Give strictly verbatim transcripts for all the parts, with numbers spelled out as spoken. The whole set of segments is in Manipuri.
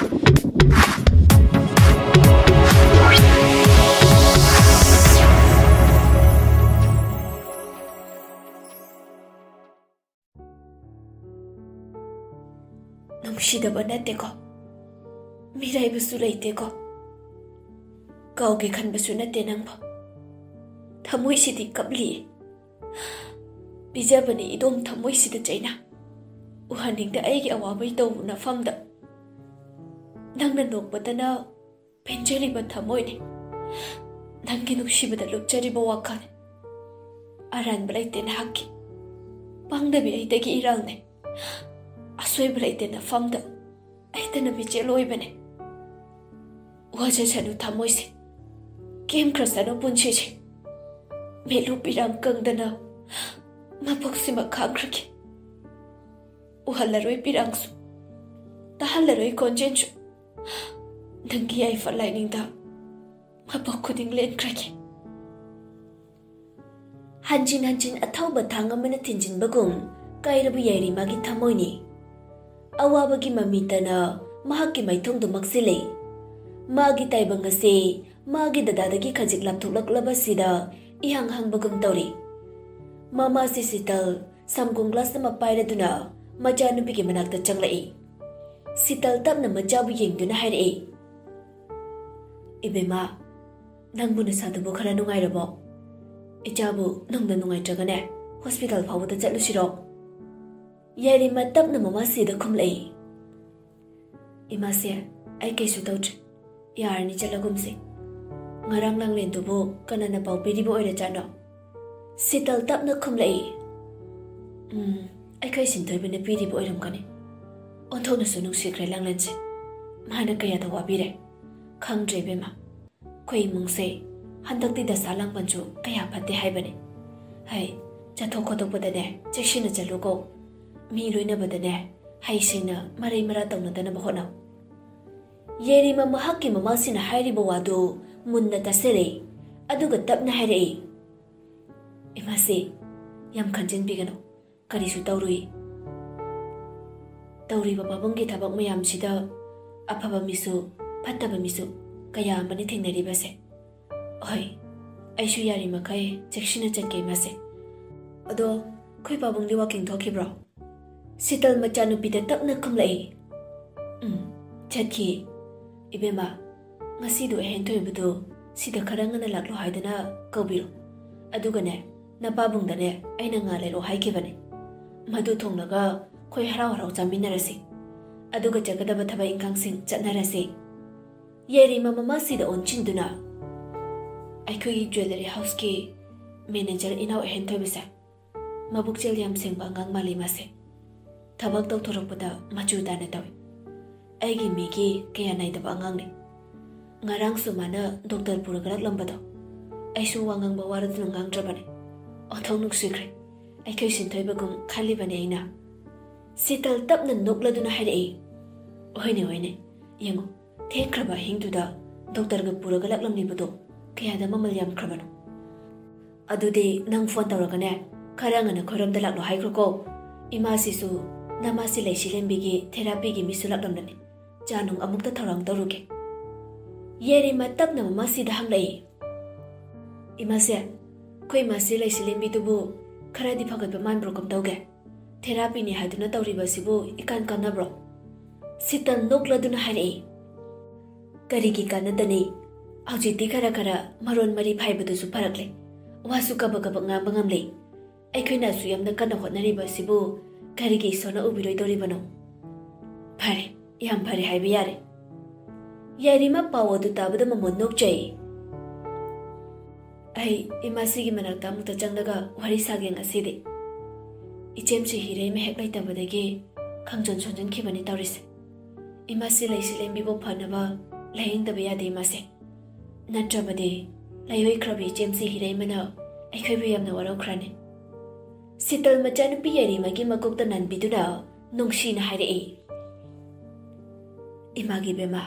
ꯅꯨꯡꯁꯤꯗꯕ ꯅꯠꯇꯦꯀꯣ, ꯃꯤꯔꯥꯏꯕꯁꯨ ꯂꯩꯇꯦꯀꯣ, ꯀꯥꯎꯒꯦ ꯈꯟꯕꯁꯨ ꯅꯠꯇꯦ ꯅꯪꯕꯨ꯫ ꯊꯃꯣꯏꯁꯤꯗꯤ ꯀꯞꯂꯤꯌꯦ꯫ ꯄꯤꯖꯕꯅꯤ ꯏꯗꯣꯝ ꯊꯃꯣꯏꯁꯤꯗ ꯆꯩꯅꯥ꯫ ꯎꯍꯟꯅꯤꯡꯗꯦ ꯑꯩꯒꯤ ꯑꯋꯥꯕꯩ ꯇꯧꯕ ꯅꯐꯝꯗ꯫ ꯅꯪꯅ ꯅꯣꯛꯄꯗꯅ ꯄꯦꯟꯖꯔꯤꯕ ꯊꯃꯣꯏꯅꯤ꯫ ꯅꯪꯒꯤ ꯅꯨꯡꯁꯤꯕꯗ ꯂꯨꯞꯆꯔꯤꯕ ꯋꯥꯈꯜ꯫ ꯑꯔꯥꯟꯕ ꯂꯩꯇꯦ ꯅꯍꯥꯛꯀꯤ꯫ ꯄꯥꯡꯗꯕꯤ ꯑꯩꯗꯒꯤ ꯏꯔꯥꯜꯅꯦ꯫ ꯑꯁꯣꯏꯕ ꯂꯩꯇꯦ ꯅꯐꯝꯗ꯫ ꯑꯩꯇꯅ ꯃꯤꯆꯦꯜ ꯑꯣꯏꯕꯅꯦ꯫ ꯋꯥꯖꯁꯅꯨ ꯊꯃꯣꯏꯁꯦ꯫ ꯀꯦꯝꯈ꯭ꯔꯁꯅꯨ ꯄꯨꯟꯁꯤꯁꯦ꯫ ꯃꯤꯠꯂꯨ ꯄꯤꯔꯥꯡ ꯀꯪꯗꯅ ꯃꯄꯣꯛꯁꯤꯃ ꯈꯥꯡꯈ꯭ꯔꯒꯦ꯫ ꯎꯍꯜꯂꯔꯣꯏ ꯄꯤꯔꯥꯡꯁꯨ, ꯇꯥꯍꯜꯂꯔꯣꯏ ꯈꯣꯟꯖꯦꯜꯁꯨ꯫ ꯅꯪꯒꯤ ꯌꯥꯏꯐ ꯂꯥꯏꯅꯤꯡꯗ ꯃꯄꯣꯛ ꯈꯨꯗꯤꯡ ꯂꯦꯟꯈ꯭ꯔꯒꯦ꯫ ꯍꯟꯖꯤꯟ ꯍꯟꯖꯤꯟ ꯑꯊꯧꯕ ꯊꯥꯡ ꯑꯃꯅ ꯊꯤꯟꯖꯤꯟꯕꯒꯨꯝ ꯀꯥꯏꯔꯕ ꯌꯥꯏꯔꯤꯃꯥꯒꯤ ꯊꯃꯣꯏꯅꯤ꯫ ꯑꯋꯥꯕꯒꯤ ꯃꯃꯤꯇꯅ ꯃꯍꯥꯛꯀꯤ ꯃꯥꯏꯊꯣꯡꯗꯨ ꯃꯛꯁꯤꯜꯂꯦ꯫ ꯃꯥꯒꯤ ꯇꯥꯏꯕꯪ ꯑꯁꯤ ꯃꯥꯒꯤ ꯗꯗꯥꯗꯒꯤ ꯈꯖꯤꯛ ꯂꯥꯞꯊꯣꯛꯂꯛꯂꯕꯁꯤꯗ ꯏꯍꯥꯡ ꯍꯥꯡꯕꯒꯨꯝ ꯇꯧꯔꯤ꯫ ꯃꯃꯥꯁꯤ ꯁꯤꯇꯜ ꯁꯝꯒꯨꯝ ꯒ꯭ꯂꯥꯁ ꯑꯃ ꯄꯥꯏꯔꯗꯨꯅ ꯃꯆꯥꯅꯨꯄꯤꯒꯤ ꯃꯅꯥꯛꯇ ꯆꯪꯂꯛꯏ꯫ ꯁꯤꯇꯜ ꯇꯞꯅ ꯃꯆꯥꯕꯨ ꯌꯦꯡꯗꯨꯅ ꯍꯥꯏꯔꯛꯏ, "ꯏꯕꯦꯝꯃ, ꯅꯪꯕꯨ ꯅꯁꯥꯗꯨꯕꯨ ꯈꯔ ꯅꯨꯡꯉꯥꯏꯔꯕꯣ? ꯏꯆꯥꯕꯨ ꯅꯨꯡꯗ ꯅꯨꯡꯉꯥꯏꯇ꯭ꯔꯒꯅꯦ, ꯍꯣꯁꯄꯤꯇꯥꯜ ꯐꯥꯎꯕꯗ ꯆꯠꯂꯨꯁꯤꯔꯣ?" ꯌꯥꯏꯔꯤꯃ ꯇꯞꯅ ꯃꯃꯥꯁꯤꯗ ꯈꯨꯝꯂꯛꯏ, "ꯏꯃꯥꯁꯦ, ꯑꯩ ꯀꯩꯁꯨ ꯇꯧꯗ꯭ꯔꯦ꯫ ꯌꯥꯔꯅꯤ, ꯆꯠꯂꯒꯨꯝꯁꯦ꯫ ꯉꯔꯥꯡ ꯂꯥꯡꯂꯦꯟꯗꯨꯕꯨ ꯀꯅꯥꯅ ꯄꯥꯎ ꯄꯤꯔꯤꯕ ꯑꯣꯏꯔꯖꯥꯠꯅꯣ?" ꯁꯤꯇꯜ ꯇꯞꯅ ꯈꯨꯝꯂꯛꯏ, "ꯎꯝ, ꯑꯩꯈꯣꯏ ꯁꯤꯟꯊꯣꯏꯕꯅ ꯄꯤꯔꯤꯕ ꯑꯣꯏꯔꯝꯒꯅꯤ꯫ ꯑꯣꯟꯊꯣꯛꯅꯁꯨ ꯅꯨꯡꯁꯤꯈ꯭ꯔꯦ ꯂꯥꯡꯂꯦꯟꯁꯦ꯫ ꯃꯥꯅ ꯀꯌꯥꯗ ꯋꯥꯕꯤꯔꯦ꯫ ꯈꯪꯗ꯭ꯔꯦ ꯏꯕꯦꯝꯃ꯫ ꯑꯩꯈꯣꯏ ꯏꯃꯨꯡꯁꯦ ꯍꯟꯗꯛꯇꯤ ꯗꯁꯥ ꯂꯥꯡꯕꯟꯁꯨ ꯀꯌꯥ ꯐꯠꯇꯦ ꯍꯥꯏꯕꯅꯤ꯫ ꯍꯩ, ꯆꯠꯊꯣꯛ ꯈꯣꯠꯇꯣꯛꯄꯗꯅꯦ ꯆꯦꯛꯁꯤꯟꯅ ꯆꯠꯂꯨꯀꯣ꯫ ꯃꯤ ꯂꯣꯏꯅꯕꯗꯅꯦ ꯍꯩꯁꯤꯡꯅ ꯃꯔꯩ ꯃꯔꯥ ꯇꯧꯅꯗꯅꯕ ꯍꯣꯠꯅꯧ꯫" ꯌꯦꯔꯤꯃ ꯃꯍꯥꯛꯀꯤ ꯃꯃꯥꯁꯤꯅ ꯍꯥꯏꯔꯤꯕ ꯋꯥꯗꯨ ꯃꯨꯟꯅ ꯇꯥꯁꯤꯜꯂꯦ, ꯑꯗꯨꯒ ꯇꯞꯅ ꯍꯥꯏꯔꯛꯏ, "ꯏꯃꯥꯁꯦ, ꯌꯥꯝ ꯈꯟꯖꯤꯟꯕꯤꯒꯅꯨ꯫ ꯀꯔꯤꯁꯨ ꯇꯧꯔꯨꯏ꯫ ꯇꯧꯔꯤꯕ ꯄꯥꯕꯨꯡꯒꯤ ꯊꯕꯛ ꯃꯌꯥꯝꯁꯤꯗ ꯑꯐꯕ ꯃꯤꯁꯨ, ꯐꯠꯇꯕ ꯃꯤꯁꯨ ꯀꯌꯥ ꯑꯃꯅꯤ ꯊꯦꯡꯅꯔꯤꯕꯁꯦ꯫ ꯍꯣꯏ, ꯑꯩꯁꯨ ꯌꯥꯔꯤꯃꯈꯩ ꯆꯦꯛꯁꯤꯟꯅ ꯆꯠꯀꯦ ꯏꯃꯥꯁꯦ꯫ ꯑꯗꯣ ꯑꯩꯈꯣꯏ ꯄꯥꯕꯨꯡꯗꯤ ꯋꯥꯀꯤꯡ ꯊꯣꯛꯈꯤꯕ꯭ꯔꯣ? ꯁꯤꯇꯜ ꯃꯆꯥꯅꯨꯄꯤꯗ ꯇꯞꯅ ꯈꯨꯝꯂꯛꯏ꯫ "ꯎꯝ, ꯆꯠꯈꯤ꯫ ꯏꯕꯦꯝꯃ, ꯉꯁꯤꯗꯣ ꯑꯍꯦꯟ ꯊꯣꯏꯕꯗꯣ ꯁꯤꯗ ꯈꯔ ꯉꯟꯅ ꯂꯥꯛꯂꯣ ꯍꯥꯏꯗꯨꯅ ꯀꯧꯕꯤꯔꯣ꯫ ꯑꯗꯨꯒꯅꯦ, ꯅꯄꯥꯕꯨꯡꯗꯅꯦ ꯑꯩꯅ ꯉꯥ ꯂꯩꯔꯛꯑꯣ ꯍꯥꯏꯈꯤꯕꯅꯦ꯫ ꯃꯗꯨ ꯊꯣꯡꯂꯒ ꯑꯩꯈꯣꯏ ꯍꯔꯥꯎ ꯍꯔꯥꯎ ꯆꯥꯃꯤꯟꯅꯔꯁꯤ꯫ ꯑꯗꯨꯒ ꯆꯠꯀꯗꯕ ꯊꯕꯛ ꯏꯟꯈꯥꯡꯁꯤꯡ ꯆꯠꯅꯔꯁꯤ꯫" ꯌꯥꯏꯔꯤꯃ ꯃꯃꯥꯁꯤꯗ ꯑꯣꯟꯁꯤꯟꯗꯨꯅ, "ꯑꯩꯈꯣꯏꯒꯤ ꯖ꯭ꯋꯦꯂꯔꯤ ꯍꯥꯎꯁꯀꯤ ꯃꯦꯅꯦꯖꯔ ꯏꯅꯥꯎ ꯑꯍꯦꯟ ꯊꯣꯏꯕꯁꯦ ꯃꯕꯨꯛꯆꯦꯜ ꯌꯥꯝ ꯁꯦꯡꯕ ꯑꯉꯥꯡ ꯃꯥꯜꯂꯤ꯫ ꯃꯥꯁꯦ ꯊꯕꯛ ꯇꯧꯊꯣꯔꯛꯄꯗ ꯃꯆꯨ ꯇꯥꯅ ꯇꯧꯏ꯫ ꯑꯩꯒꯤ ꯃꯤꯒꯤ ꯀꯌꯥ ꯅꯥꯏꯗꯕ ꯑꯉꯥꯡꯅꯤ꯫ ꯉꯔꯥꯡꯁꯨ ꯃꯥꯅ ꯗꯣꯛꯇꯔ ꯄꯨꯔꯒ ꯂꯥꯛꯂꯝꯕꯗꯣ ꯑꯩꯁꯨ ꯋꯥ ꯉꯥꯡꯕ ꯋꯥꯔꯗꯨꯅ ꯉꯥꯡꯗ꯭ꯔꯕꯅꯤ꯫ ꯑꯣꯟꯊꯣꯛ ꯅꯨꯡꯁꯤꯈ꯭ꯔꯦ꯫ ꯑꯩꯈꯣꯏ ꯁꯤꯟꯊꯣꯏꯕꯒꯨꯝ ꯈꯜꯂꯤꯕꯅꯤ ꯑꯩꯅ꯫" ꯁꯤꯇꯜ ꯇꯞꯅ ꯅꯣꯛꯂꯗꯨꯅ ꯍꯥꯏꯔꯛꯏ, "ꯍꯣꯏꯅꯦ, ꯍꯣꯏꯅꯦ, ꯌꯦꯡꯉꯣ, ꯊꯦꯡꯈ꯭ꯔꯕ ꯑꯍꯤꯡꯗꯨꯗ ꯗꯣꯛꯇꯔꯒ ꯄꯨꯔꯒ ꯂꯥꯛꯂꯝꯂꯤꯕꯗꯣ ꯀꯌꯥꯗ ꯃꯃꯜ ꯌꯥꯝꯈ꯭ꯔꯕꯅꯣ꯫ ꯑꯗꯨꯗꯤ ꯅꯪ ꯐꯣꯟ ꯇꯧꯔꯒꯅꯦ, ꯈꯔ ꯉꯟꯅ ꯈꯣꯏꯔꯣꯝꯗ ꯂꯥꯛꯂꯣ ꯍꯥꯏꯈ꯭ꯔꯣꯀꯣ꯫ ꯏꯃꯥꯁꯤꯁꯨ ꯅꯃꯥꯁꯤ ꯂꯩꯁꯤ ꯂꯦꯝꯕꯤꯒꯤ ꯊꯦꯔꯥꯄꯤꯒꯤ ꯃꯤꯁꯨ ꯂꯥꯛꯂꯝꯂꯅꯤ꯫ ꯆꯥ ꯅꯨꯡ ꯑꯃꯨꯛꯇ ꯊꯧꯔꯥꯡ ꯇꯧꯔꯨꯒꯦ꯫" ꯌꯥꯏꯔꯤꯃ ꯇꯞꯅ ꯃꯃꯥꯁꯤꯗ ꯍꯪꯂꯛꯏ, "ꯏꯃꯥꯁꯦ, ꯑꯩꯈꯣꯏ ꯏꯃꯥꯁꯤ ꯂꯩꯁꯤ ꯂꯦꯝꯕꯤꯗꯨꯕꯨ ꯈꯔꯗꯤ ꯐꯒꯠꯄ ꯃꯥꯟꯕ꯭ꯔꯣ, ꯀꯝ ꯇꯧꯒꯦ? ꯊꯦꯔꯥꯄꯤꯅꯤ ꯍꯥꯏꯗꯨꯅ ꯇꯧꯔꯤꯕꯁꯤꯕꯨ ꯏꯀꯥꯟ ꯀꯥꯟꯅꯕ꯭ꯔꯣ?" ꯁꯤꯇꯜ ꯅꯣꯛꯂꯗꯨꯅ ꯍꯥꯏꯔꯛꯏ, "ꯀꯔꯤꯒꯤ ꯀꯥꯟꯅꯗꯅꯤ? ꯍꯧꯖꯤꯛꯇꯤ ꯈꯔ ꯈꯔ ꯃꯔꯣꯟ ꯃꯔꯤ ꯐꯥꯏꯕꯗꯨꯁꯨ ꯐꯔꯛꯂꯦ꯫ ꯋꯥꯁꯨ ꯀꯕꯛ ꯀꯕꯛ ꯉꯥꯡꯕ ꯉꯝꯂꯦ꯫ ꯑꯩꯈꯣꯏꯅ ꯑꯁꯨꯛ ꯌꯥꯝꯅ ꯀꯟꯅ ꯍꯣꯠꯅꯔꯤꯕ ꯑꯁꯤꯕꯨ ꯀꯔꯤꯒꯤ ꯏꯁꯣꯔꯅ ꯎꯕꯤꯔꯣꯏꯗꯧꯔꯤꯕꯅꯣ? ꯐꯔꯦ, ꯌꯥꯝ ꯐꯔꯦ ꯍꯥꯏꯕ ꯌꯥꯔꯦ꯫" ꯌꯥꯏꯔꯤꯃ ꯄꯥꯎ ꯑꯗꯨ ꯇꯥꯕꯗ ꯃꯃꯣꯟ ꯅꯣꯛꯆꯩ꯫ "ꯑꯩ ꯏꯃꯥꯁꯤꯒꯤ ꯃꯅꯥꯛꯇ ꯑꯃꯨꯛꯇ ꯆꯪꯂꯒ ꯋꯥꯔꯤ ꯁꯥꯒꯦ ꯉꯁꯤꯗꯤ꯫ ꯏꯆꯦꯝꯁꯤ ꯍꯤꯔꯩꯃ ꯍꯦꯛ ꯂꯩꯇꯕꯗꯒꯤ ꯈꯪꯖꯣꯟ ꯁꯣꯟꯖꯟꯈꯤꯕꯅꯤ ꯇꯧꯔꯤꯁꯦ꯫ ꯏꯃꯥꯁꯤ ꯂꯩꯁꯤ ꯂꯦꯝꯕꯤꯕꯨ ꯐꯅꯕ ꯂꯥꯌꯦꯡꯗꯕ ꯌꯥꯗꯦ ꯏꯃꯥꯁꯦ꯫ ꯅꯠꯇ꯭ꯔꯕꯗꯤ ꯂꯩꯍꯣꯏꯈ꯭ꯔꯕ ꯏꯆꯦꯝꯁꯤ ꯍꯤꯔꯩꯃꯅ ꯑꯩꯈꯣꯏꯕꯨ ꯌꯥꯝꯅ ꯋꯥꯔꯧꯈ꯭ꯔꯅꯤ꯫" ꯁꯤꯇꯜ ꯃꯆꯥꯅꯨꯄꯤ ꯌꯥꯏꯔꯤꯃꯒꯤ ꯃꯀꯣꯛꯇ ꯅꯟꯕꯤꯗꯨꯅ ꯅꯨꯡꯁꯤꯅ ꯍꯥꯏꯔꯛꯏ, "ꯏꯃꯥꯒꯤ ꯕꯦꯝꯃ,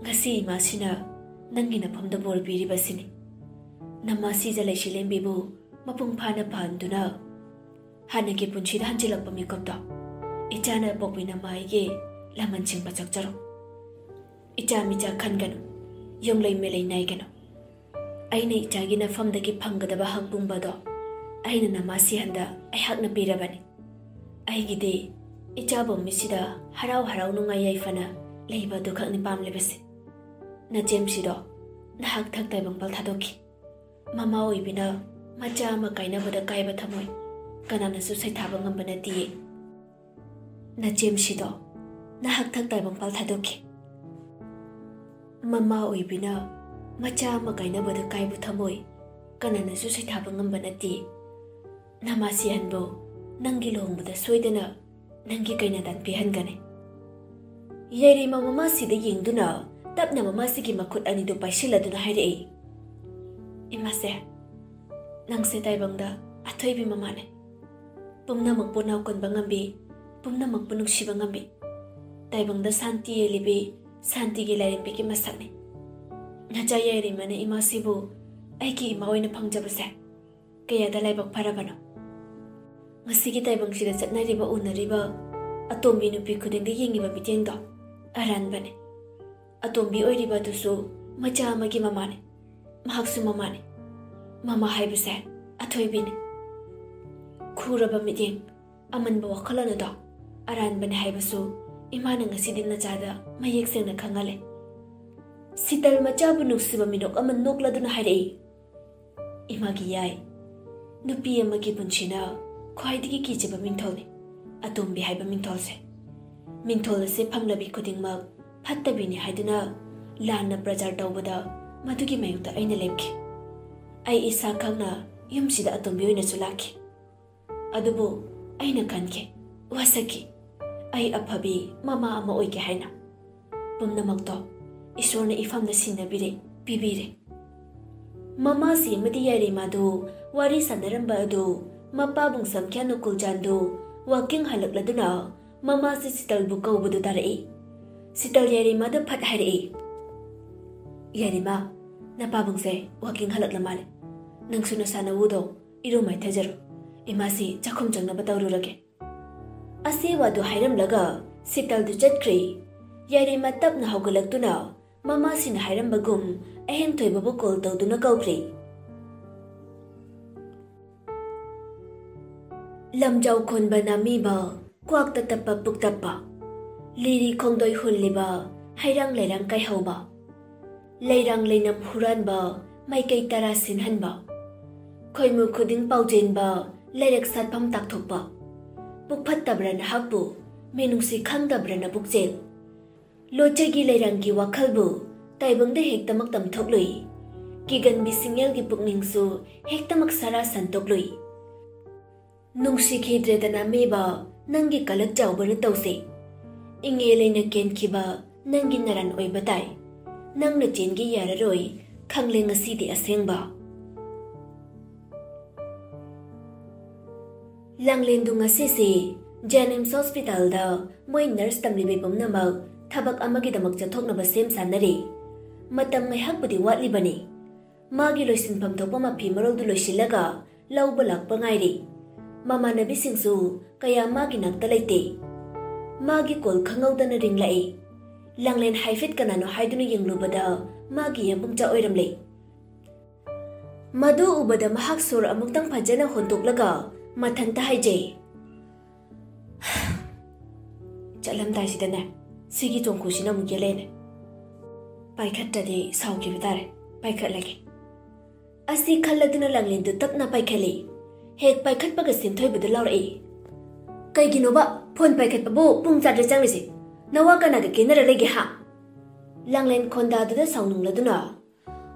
ꯉꯁꯤ ꯏꯃꯥꯁꯤꯅ ꯅꯪꯒꯤ ꯅꯐꯝꯗ ꯕꯣꯔ ꯄꯤꯔꯤꯕꯁꯤꯅꯤ꯫ ꯅꯃꯥ ꯁꯤꯖ ꯂꯩꯁꯤ ꯂꯦꯝꯕꯤꯕꯨ ꯃꯄꯨꯡ ꯐꯥꯅ ꯐꯍꯟꯗꯨꯅ ꯍꯥꯟꯅꯒꯤ ꯄꯨꯟꯁꯤꯗ ꯍꯟꯖꯤꯜꯂꯛꯄ ꯃꯤꯀꯨꯞꯇꯣ ꯏꯆꯥꯅ ꯄꯣꯛꯄꯤ ꯅꯃꯥ ꯑꯩꯒꯤ ꯂꯃꯟꯁꯤꯡꯕ ꯆꯠꯆꯔꯣ꯫" ꯏꯆꯥ ꯃꯤꯆꯥ ꯈꯟꯒꯅꯨ, ꯌꯨꯝꯂꯩ ꯃꯩꯂꯩ ꯅꯥꯏꯒꯅꯨ꯫ ꯑꯩꯅ ꯏꯆꯥꯒꯤ ꯅꯐꯝꯗꯒꯤ ꯐꯪꯒꯗꯕ ꯍꯛ ꯄꯨꯝꯕꯗꯣ ꯑꯩꯅ ꯅꯃꯥ ꯁꯤꯍꯟꯗ ꯑꯩꯍꯥꯛꯅ ꯄꯤꯔꯕꯅꯤ꯫ ꯑꯩꯒꯤꯗꯤ ꯏꯆꯥ ꯄꯣꯝꯃꯤꯁꯤꯗ ꯍꯔꯥꯎ ꯍꯔꯥꯎ ꯅꯨꯡꯉꯥꯏ ꯌꯥꯏꯐꯅ ꯂꯩꯕ ꯑꯗꯨꯈꯛꯅꯤ ꯄꯥꯝꯂꯤꯕꯁꯦ꯫ ꯅꯆꯦꯝꯁꯤꯗꯣ ꯅꯍꯥꯛ ꯊꯛ ꯇꯥꯏꯕꯪꯄꯥꯜ ꯊꯥꯗꯣꯛꯈꯤ꯫ ꯃꯃꯥ ꯑꯣꯏꯕꯤꯅ ꯃꯆꯥ ꯑꯃ ꯀꯥꯏꯅꯕꯗ ꯀꯥꯏꯕ ꯊꯃꯣꯏ ꯀꯅꯥꯅꯁꯨ ꯁꯩꯊꯥꯕ ꯉꯝꯕ ꯅꯠꯇꯤꯌꯦ꯫ ꯅꯆꯦꯝꯁꯤꯗꯣ ꯅꯍꯥꯛ ꯊꯛ ꯇꯥꯏꯕꯪꯄꯥꯜ ꯊꯥꯗꯣꯛꯈꯤ꯫ ꯃꯃꯥ ꯑꯣꯏꯕꯤꯅ ꯃꯆꯥ ꯑꯃ ꯀꯥꯏꯅꯕꯗ ꯀꯥꯏꯕ ꯊꯃꯣꯏ ꯀꯅꯥꯅꯁꯨ ꯁꯩꯊꯥꯕ ꯉꯝꯕ ꯅꯠꯇꯦ꯫ ꯅꯃꯥ ꯁꯤꯍꯟꯕꯨ ꯅꯪꯒꯤ ꯂꯨꯍꯣꯡꯕꯗ ꯁꯣꯏꯗꯅ ꯅꯪꯒꯤ ꯀꯩꯅꯥꯗꯥꯟ ꯄꯤꯍꯟꯒꯅꯤ꯫ ꯌꯥꯏꯔꯤꯃ ꯃꯃꯥꯁꯤꯗ ꯌꯦꯡꯗꯨꯅ ꯇꯞꯅ ꯃꯃꯥꯁꯤꯒꯤ ꯃꯈꯨꯠ ꯑꯅꯤꯗꯨ ꯄꯥꯏꯁꯤꯜꯂꯗꯨꯅ ꯍꯥꯏꯔꯛꯏ, "ꯏꯃꯥꯁꯦ, ꯅꯪꯁꯦ ꯇꯥꯏꯕꯪꯗ ꯑꯊꯣꯏꯕꯤ ꯃꯃꯥꯅꯦ꯫ ꯄꯨꯝꯅꯃꯛꯄꯨ ꯅꯥꯎꯀꯣꯟꯕ ꯉꯝꯕꯤ, ꯄꯨꯝꯅꯃꯛꯄꯨ ꯅꯨꯡꯁꯤꯕ ꯉꯝꯕꯤ, ꯇꯥꯏꯕꯪꯗ ꯁꯥꯟꯇꯤ ꯌꯦꯜꯂꯤꯕꯤ, ꯁꯥꯟꯇꯤꯒꯤ ꯂꯥꯏꯔꯦꯝꯕꯤꯒꯤ ꯃꯁꯛꯅꯤ꯫ ꯅꯆꯥ ꯌꯥꯏꯔꯤꯃꯅ ꯏꯃꯥꯁꯤꯕꯨ ꯑꯩꯒꯤ ꯏꯃꯥ ꯑꯣꯏꯅ ꯐꯪꯖꯕꯁꯦ ꯀꯌꯥꯗ ꯂꯥꯏꯕꯛ ꯐꯔꯕꯅꯣ꯫ ꯉꯁꯤꯒꯤ ꯇꯥꯏꯕꯪꯁꯤꯗ ꯆꯠꯅꯔꯤꯕ ꯎꯅꯔꯤꯕ ꯑꯇꯣꯝꯕꯤ ꯅꯨꯄꯤ ꯈꯨꯗꯤꯡꯗ ꯌꯦꯡꯉꯤꯕ ꯃꯤꯠꯌꯦꯡꯗꯣ ꯑꯔꯥꯟꯕꯅꯤ꯫ ꯑꯇꯣꯝꯕꯤ ꯑꯣꯏꯔꯤꯕ ꯑꯗꯨꯁꯨ ꯃꯆꯥ ꯑꯃꯒꯤ ꯃꯃꯥꯅꯤ, ꯃꯍꯥꯛꯁꯨ ꯃꯃꯥꯅꯤ꯫ ꯃꯃꯥ ꯍꯥꯏꯕꯁꯦ ꯑꯊꯣꯏꯕꯤꯅꯤ꯫ ꯈꯨꯔꯕ ꯃꯤꯠꯌꯦꯡ, ꯑꯃꯟꯕ ꯋꯥꯈꯜꯂꯣꯟ ꯑꯗꯣ ꯑꯔꯥꯟꯕꯅꯤ ꯍꯥꯏꯕꯁꯨ ꯏꯃꯥꯅ ꯉꯁꯤꯗꯤ ꯅꯆꯥꯗ ꯃꯌꯦꯛ ꯁꯦꯡꯅ ꯈꯪꯍꯜꯂꯦ꯫" ꯁꯤꯇꯜ ꯃꯆꯥꯕꯨ ꯅꯨꯡꯁꯤꯕ ꯃꯤꯅꯣꯛ ꯑꯃ ꯅꯣꯛꯂꯗꯨꯅ ꯍꯥꯏꯔꯛꯏ, "ꯏꯃꯥꯒꯤ ꯌꯥꯏ, ꯅꯨꯄꯤ ꯑꯃꯒꯤ ꯄꯨꯟꯁꯤꯅ ꯈ꯭ꯋꯥꯏꯗꯒꯤ ꯀꯤꯖꯕ ꯃꯤꯡꯊꯣꯜꯅꯤ ꯑꯇꯣꯝꯕꯤ ꯍꯥꯏꯕ ꯃꯤꯡꯊꯣꯜꯁꯦ꯫ ꯃꯤꯡꯊꯣꯜ ꯑꯁꯤ ꯐꯪꯂꯕꯤ ꯈꯨꯗꯤꯡꯃꯛ ꯐꯠꯇꯕꯤꯅꯤ ꯍꯥꯏꯗꯨꯅ ꯂꯥꯟꯅ ꯄ꯭ꯔꯆꯥꯔ ꯇꯧꯕꯗ ꯃꯗꯨꯒꯤ ꯃꯥꯌꯣꯛꯇ ꯑꯩꯅ ꯂꯦꯞꯈꯤ꯫ ꯑꯩ ꯏꯁꯥ ꯈꯪꯅ ꯌꯨꯝꯁꯤꯗ ꯑꯇꯣꯝꯕꯤ ꯑꯣꯏꯅꯁꯨ ꯂꯥꯛꯈꯤ꯫ ꯑꯗꯨꯕꯨ ꯑꯩꯅ ꯈꯟꯈꯤ, ꯋꯥꯁꯛꯈꯤ, ꯑꯩ ꯑꯐꯕꯤ ꯃꯃꯥ ꯑꯃ ꯑꯣꯏꯒꯦ ꯍꯥꯏꯅ꯫ ꯄꯨꯝꯅꯃꯛꯇꯣ ꯏꯁꯣꯔꯅ ꯏꯐꯝꯗ ꯁꯤꯟꯅꯕꯤꯔꯦ, ꯄꯤꯕꯤꯔꯦ꯫" ꯃꯃꯥꯁꯤ ꯑꯃꯗꯤ ꯌꯥꯏꯔꯤꯃꯥꯗꯨ ꯋꯥꯔꯤ ꯁꯥꯟꯅꯔꯝꯕ ꯑꯗꯨ ꯃꯄꯥꯕꯨꯡ ꯁꯝꯈ꯭ꯌꯥ ꯅꯨꯀꯨꯜꯖꯥꯟꯗꯨ ꯋꯥꯀꯤꯡ ꯍꯜꯂꯛꯂꯗꯨꯅ ꯃꯃꯥꯁꯤ ꯁꯤꯇꯜꯕꯨ ꯀꯧꯕꯗꯨ ꯇꯥꯔꯛꯏ꯫ ꯁꯤꯇꯜ ꯌꯥꯏꯔꯤꯃꯥꯗ ꯐꯠ ꯍꯥꯏꯔꯛꯏ, "ꯌꯥꯏꯔꯤꯃꯥ, ꯅꯄꯥꯕꯨꯡꯁꯦ ꯋꯥꯀꯤꯡ ꯍꯜꯂꯛꯂ ꯃꯥꯜꯂꯦ꯫ ꯅꯪꯁꯨ ꯅꯁꯥ ꯅꯋꯨꯗꯣ ꯏꯔꯨ ꯃꯥꯏꯊꯖꯔꯣ꯫ ꯏꯃꯥꯁꯤ ꯆꯥꯛꯈꯨꯝ ꯆꯪꯅꯕ ꯇꯧꯔꯨꯔꯒꯦ꯫" ꯑꯁꯤ ꯋꯥꯗꯨ ꯍꯥꯏꯔꯝꯂꯒ ꯁꯤꯇꯜꯗꯨ ꯆꯠꯈ꯭ꯔꯦ꯫ ꯌꯥꯏꯔꯤꯃ ꯇꯞꯅ ꯍꯧꯒꯠꯂꯛꯇꯨꯅ ꯃꯃꯥꯁꯤꯅ ꯍꯥꯏꯔꯝꯕꯒꯨꯝ ꯑꯍꯦꯟꯊꯣꯏꯕꯕꯨ ꯀꯣꯜ ꯇꯧꯗꯨꯅ ꯀꯧꯈ꯭ꯔꯦ꯫ ꯂꯝꯖꯥꯎ ꯈꯣꯟꯕ ꯅꯥꯃꯤꯕ, ꯀ꯭ꯋꯥꯛꯇ ꯇꯞꯄ ꯄꯨꯛꯇꯞꯄ, ꯂꯤꯔꯤ ꯈꯣꯡꯗꯣꯏ ꯍꯨꯜꯂꯤꯕ, ꯍꯩꯔꯥꯡ ꯂꯩꯔꯥꯡ ꯀꯥꯏꯍꯧꯕ, ꯂꯩꯔꯥꯡ ꯂꯩꯅꯝ ꯍꯨꯔꯥꯟꯕ, ꯃꯥꯏꯀꯩ ꯇꯔꯥ ꯁꯤꯟꯍꯟꯕ, ꯈꯣꯏꯃꯨ ꯈꯨꯗꯤꯡ ꯄꯥꯎꯖꯦꯟꯕ, ꯂꯩꯔꯛ ꯁꯥꯠꯐꯝ ꯇꯥꯛꯊꯣꯛꯄ, ꯄꯨꯛ ꯐꯠꯇꯕ꯭ꯔꯥ ꯅꯍꯥꯛꯄꯨ, ꯃꯤꯅꯨꯡꯁꯤ ꯈꯪꯗꯕ꯭ꯔꯥ ꯅꯕꯨꯛꯆꯦꯜ? ꯂꯣꯠꯆꯒꯤ ꯂꯩꯔꯥꯡꯒꯤ ꯋꯥꯈꯜꯕꯨ ꯇꯥꯏꯕꯪꯗ ꯍꯦꯛꯇꯃꯛ ꯇꯝꯊꯣꯛꯂꯨꯏ꯫ ꯀꯤꯒꯟꯕꯤ ꯁꯤꯡꯉꯦꯜꯒꯤ ꯄꯨꯛꯅꯤꯡꯁꯨ ꯍꯦꯛꯇꯃꯛ ꯁꯥꯔꯥ ꯁꯟꯇꯣꯛꯂꯨꯏ꯫ ꯅꯨꯡꯁꯤꯈꯤꯗ꯭ꯔꯦꯗꯅ ꯃꯤꯕ, ꯅꯪꯒꯤ ꯀꯂꯛ ꯆꯥꯎꯕꯅ ꯇꯧꯁꯦ꯫ ꯏꯉꯦ ꯂꯩꯅ ꯀꯦꯟꯈꯤꯕ ꯅꯪꯒꯤ ꯅꯔꯥꯟ ꯑꯣꯏꯕ ꯇꯥꯏ꯫ ꯅꯪꯅ ꯆꯦꯟꯒꯦ ꯌꯥꯔꯔꯣꯏ, ꯈꯪꯂꯦ ꯉꯁꯤꯗꯤ ꯑꯁꯦꯡꯕ꯫ ꯂꯥꯡꯂꯦꯟꯗꯨ ꯉꯁꯤꯁꯤ ꯖꯦꯅꯤꯝꯁ ꯍꯣꯁꯄꯤꯇꯥꯜꯗ ꯃꯣꯏ ꯅꯔꯁ ꯇꯝꯂꯤꯕꯤ ꯄꯨꯝꯅꯃꯛ ꯊꯕꯛ ꯑꯃꯒꯤꯗꯃꯛ ꯆꯠꯊꯣꯛꯅꯕ ꯁꯦꯝ ꯁꯥꯅꯔꯤ꯫ ꯃꯇꯝ ꯉꯥꯏꯍꯥꯛꯄꯨꯗꯤ ꯋꯥꯠꯂꯤꯕꯅꯤ꯫ ꯃꯥꯒꯤ ꯂꯣꯏꯁꯤꯟꯐꯝ ꯊꯣꯛꯄ ꯃꯐꯤ ꯃꯔꯣꯜꯗꯨ ꯂꯣꯏꯁꯤꯜꯂꯒ ꯂꯧꯕ ꯂꯥꯛꯄ ꯉꯥꯏꯔꯤ꯫ ꯃꯃꯥꯟꯅꯕꯤꯁꯤꯡꯁꯨ ꯀꯌꯥ ꯃꯥꯒꯤ ꯅꯥꯛꯇ ꯂꯩꯇꯦ꯫ ꯃꯥꯒꯤ ꯀꯣꯜ ꯈꯪꯍꯧꯗꯅ ꯔꯤꯡꯂꯛꯏ꯫ ꯂꯥꯡꯂꯦꯟ ꯍꯥꯏꯐꯦꯠ ꯀꯅꯥꯅꯣ ꯍꯥꯏꯗꯨꯅ ꯌꯦꯡꯂꯨꯕꯗ ꯃꯥꯒꯤ ꯌꯥꯝꯕꯨꯡꯆꯥ ꯑꯣꯏꯔꯝꯂꯦ꯫ ꯃꯗꯨ ꯎꯕꯗ ꯃꯍꯥꯛ ꯁꯣꯔ ꯑꯃꯨꯛꯇꯪ ꯐꯖꯅ ꯍꯣꯟꯗꯣꯛꯂꯒ ꯃꯊꯟꯇ ꯍꯥꯏꯖꯩ, "ꯆꯠꯂꯝꯗꯥꯏꯁꯤꯗꯅꯦ, ꯁꯤꯒꯤ ꯆꯣꯡꯈꯨꯁꯤꯅ ꯑꯃꯨꯛ ꯌꯦꯜꯂꯛꯑꯦꯅꯦ꯫ ꯄꯥꯏꯈꯠꯇ꯭ꯔꯗꯤ ꯁꯥꯎꯈꯤꯕ ꯇꯥꯔꯦ꯫ ꯄꯥꯏꯈꯠꯂꯒꯦ꯫" ꯑꯁꯤ ꯈꯜꯂꯗꯨꯅ ꯂꯥꯡꯂꯦꯟꯗꯨ ꯇꯞꯅ ꯄꯥꯏꯈꯠꯂꯤ꯫ ꯍꯦꯛ ꯄꯥꯏꯈꯠꯄꯒ ꯁꯤꯟꯊꯣꯏꯕꯗ ꯂꯥꯎꯔꯛꯏ, "ꯀꯩꯒꯤꯅꯣꯕ ꯐꯣꯟ ꯄꯥꯏꯈꯠꯄꯕꯨ ꯄꯨꯡ ꯆꯥꯗ꯭ꯔꯦ ꯆꯪꯂꯤꯁꯦ? ꯅꯋꯥ ꯀꯅꯥꯒ ꯀꯦꯟꯅꯔ ꯂꯩꯒꯦ ꯍꯥ?" ꯂꯥꯡꯂꯦꯟ ꯈꯣꯟꯗꯥꯗꯨꯗ ꯁꯥꯎꯅꯤꯡꯂꯗꯨꯅ,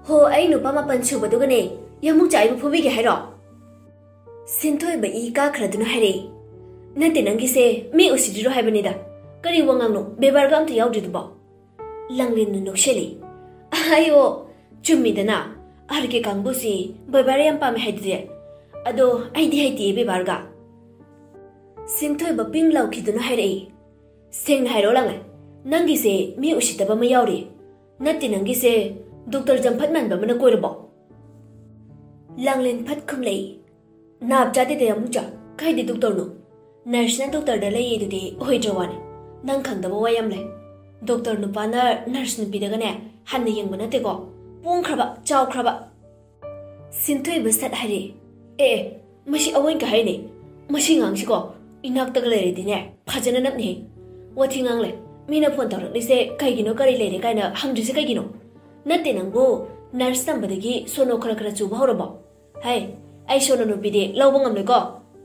"ꯍꯣ, ꯑꯩ ꯅꯨꯄꯥ ꯃꯥꯄꯟ ꯁꯨꯕꯗꯨꯒꯅꯦ ꯌꯥꯝꯕꯨꯡꯆꯥ ꯑꯩꯕꯨ ꯐꯨꯕꯤꯒꯦ ꯍꯥꯏꯔꯣ?" ꯁꯤꯟꯊꯣꯏꯕ ꯏ ꯀꯥꯈ꯭ꯔꯗꯨꯅ ꯍꯥꯏꯔꯛꯏ, "ꯅꯠꯇꯦ, ꯅꯪꯒꯤꯁꯦ ꯃꯤ ꯎꯁꯤꯠꯇ꯭ꯔꯤꯔꯣ ꯍꯥꯏꯕꯅꯤꯗ꯫ ꯀꯔꯤ ꯋꯥꯉꯥꯡꯅꯣ? ꯕꯦꯕꯥꯔꯒ ꯑꯝꯇ ꯌꯥꯎꯗ꯭ꯔꯤꯗꯨꯕꯣ?" ꯂꯥꯡꯂꯦꯟꯅ ꯅꯣꯛꯁꯤꯜꯂꯤ꯫ "ꯑꯌꯣ, ꯆꯨꯝꯃꯤꯗꯅ, ꯑꯥꯔ ꯀꯦ ꯀꯥꯡꯕꯨꯁꯤ ꯕꯦꯕꯥꯔ ꯌꯥꯝ ꯄꯥꯝꯃꯦ ꯍꯥꯏꯗꯨꯗꯤ꯫ ꯑꯗꯣ ꯑꯩꯗꯤ ꯍꯩꯇꯦ ꯕꯦꯕꯥꯔꯒ꯫" ꯁꯤꯟꯊꯣꯏꯕ ꯄꯤꯡ ꯂꯥꯎꯈꯤꯗꯨꯅ ꯍꯥꯏꯔꯛꯏ, "ꯁꯦꯡꯅ ꯍꯥꯏꯔꯣ ꯂꯥꯡꯂꯦꯟ, ꯅꯪꯒꯤꯁꯦ ꯃꯤ ꯎꯁꯤꯠꯇꯕ ꯑꯃ ꯌꯥꯎꯔꯤ꯫ ꯅꯠꯇꯦ, ꯅꯪꯒꯤꯁꯦ ꯗꯣꯛꯇꯔ ꯖꯝꯐꯠ ꯃꯥꯟꯕ ꯑꯃꯅ ꯀꯣꯏꯔꯕꯣ?" ꯂꯥꯡꯂꯦꯟ ꯐꯠ ꯈꯨꯝꯂꯛꯏ, "ꯅꯥꯞ ꯆꯥꯗꯦꯗ ꯌꯥꯝꯕꯨꯡꯆꯥ, ꯀꯥꯏꯗꯩ ꯗꯣꯛꯇꯔꯅꯣ? ꯅꯔꯁꯅ ꯗꯣꯛꯇꯔꯗ ꯂꯩꯌꯦ ꯑꯗꯨꯗꯤ ꯑꯣꯏꯗ꯭ꯔ ꯋꯥꯅꯤ꯫ ꯅꯪ ꯈꯪꯗꯕ ꯋꯥ ꯌꯥꯝ ꯂꯩ꯫" ꯗꯣꯛꯇꯔ ꯅꯨꯄꯥꯅ ꯅꯔꯁ ꯅꯨꯄꯤꯗꯒꯅꯦ ꯍꯟꯅ ꯌꯦꯡꯕ ꯅꯠꯇꯦꯀꯣ꯫ ꯄꯣꯡꯈ꯭ꯔꯕ, ꯆꯥꯎꯈ꯭ꯔꯕ꯫ ꯁꯤꯟꯊꯣꯏꯕ ꯁꯠ ꯍꯥꯏꯔꯛꯏ꯫ "ꯑꯦ, ꯑꯦ, ꯃꯁꯤ ꯑꯑꯣꯟꯀ ꯍꯥꯏꯅꯤ꯫ ꯃꯁꯤ ꯉꯥꯡꯁꯤꯀꯣ ꯏꯅꯥꯛꯇꯒ ꯂꯩꯔꯗꯤꯅꯦ ꯐꯖꯅ ꯅꯞꯅꯤꯍꯦ꯫ ꯋꯥꯊꯤ ꯉꯥꯡꯂꯦ꯫ ꯃꯤꯅ ꯐꯣꯟ ꯇꯧꯔꯛꯂꯤꯁꯦ ꯀꯩꯒꯤꯅꯣ, ꯀꯔꯤ ꯂꯩꯔꯦ ꯀꯥꯏꯅ ꯍꯪꯗ꯭ꯔꯤꯁꯦ ꯀꯩꯒꯤꯅꯣ? ꯅꯠꯇꯦ ꯅꯪꯕꯨ, ꯅꯔꯁ ꯇꯝꯕꯗꯒꯤ ꯁꯣꯅꯣ ꯈꯔ ꯈꯔ ꯆꯨꯕ ꯍꯧꯔꯕꯣ? ꯍꯩ, ꯑꯩ ꯁꯣꯅꯣ ꯅꯨꯄꯤꯗꯤ ꯂꯧꯕ ꯉꯝꯂꯣꯏꯀꯣ꯫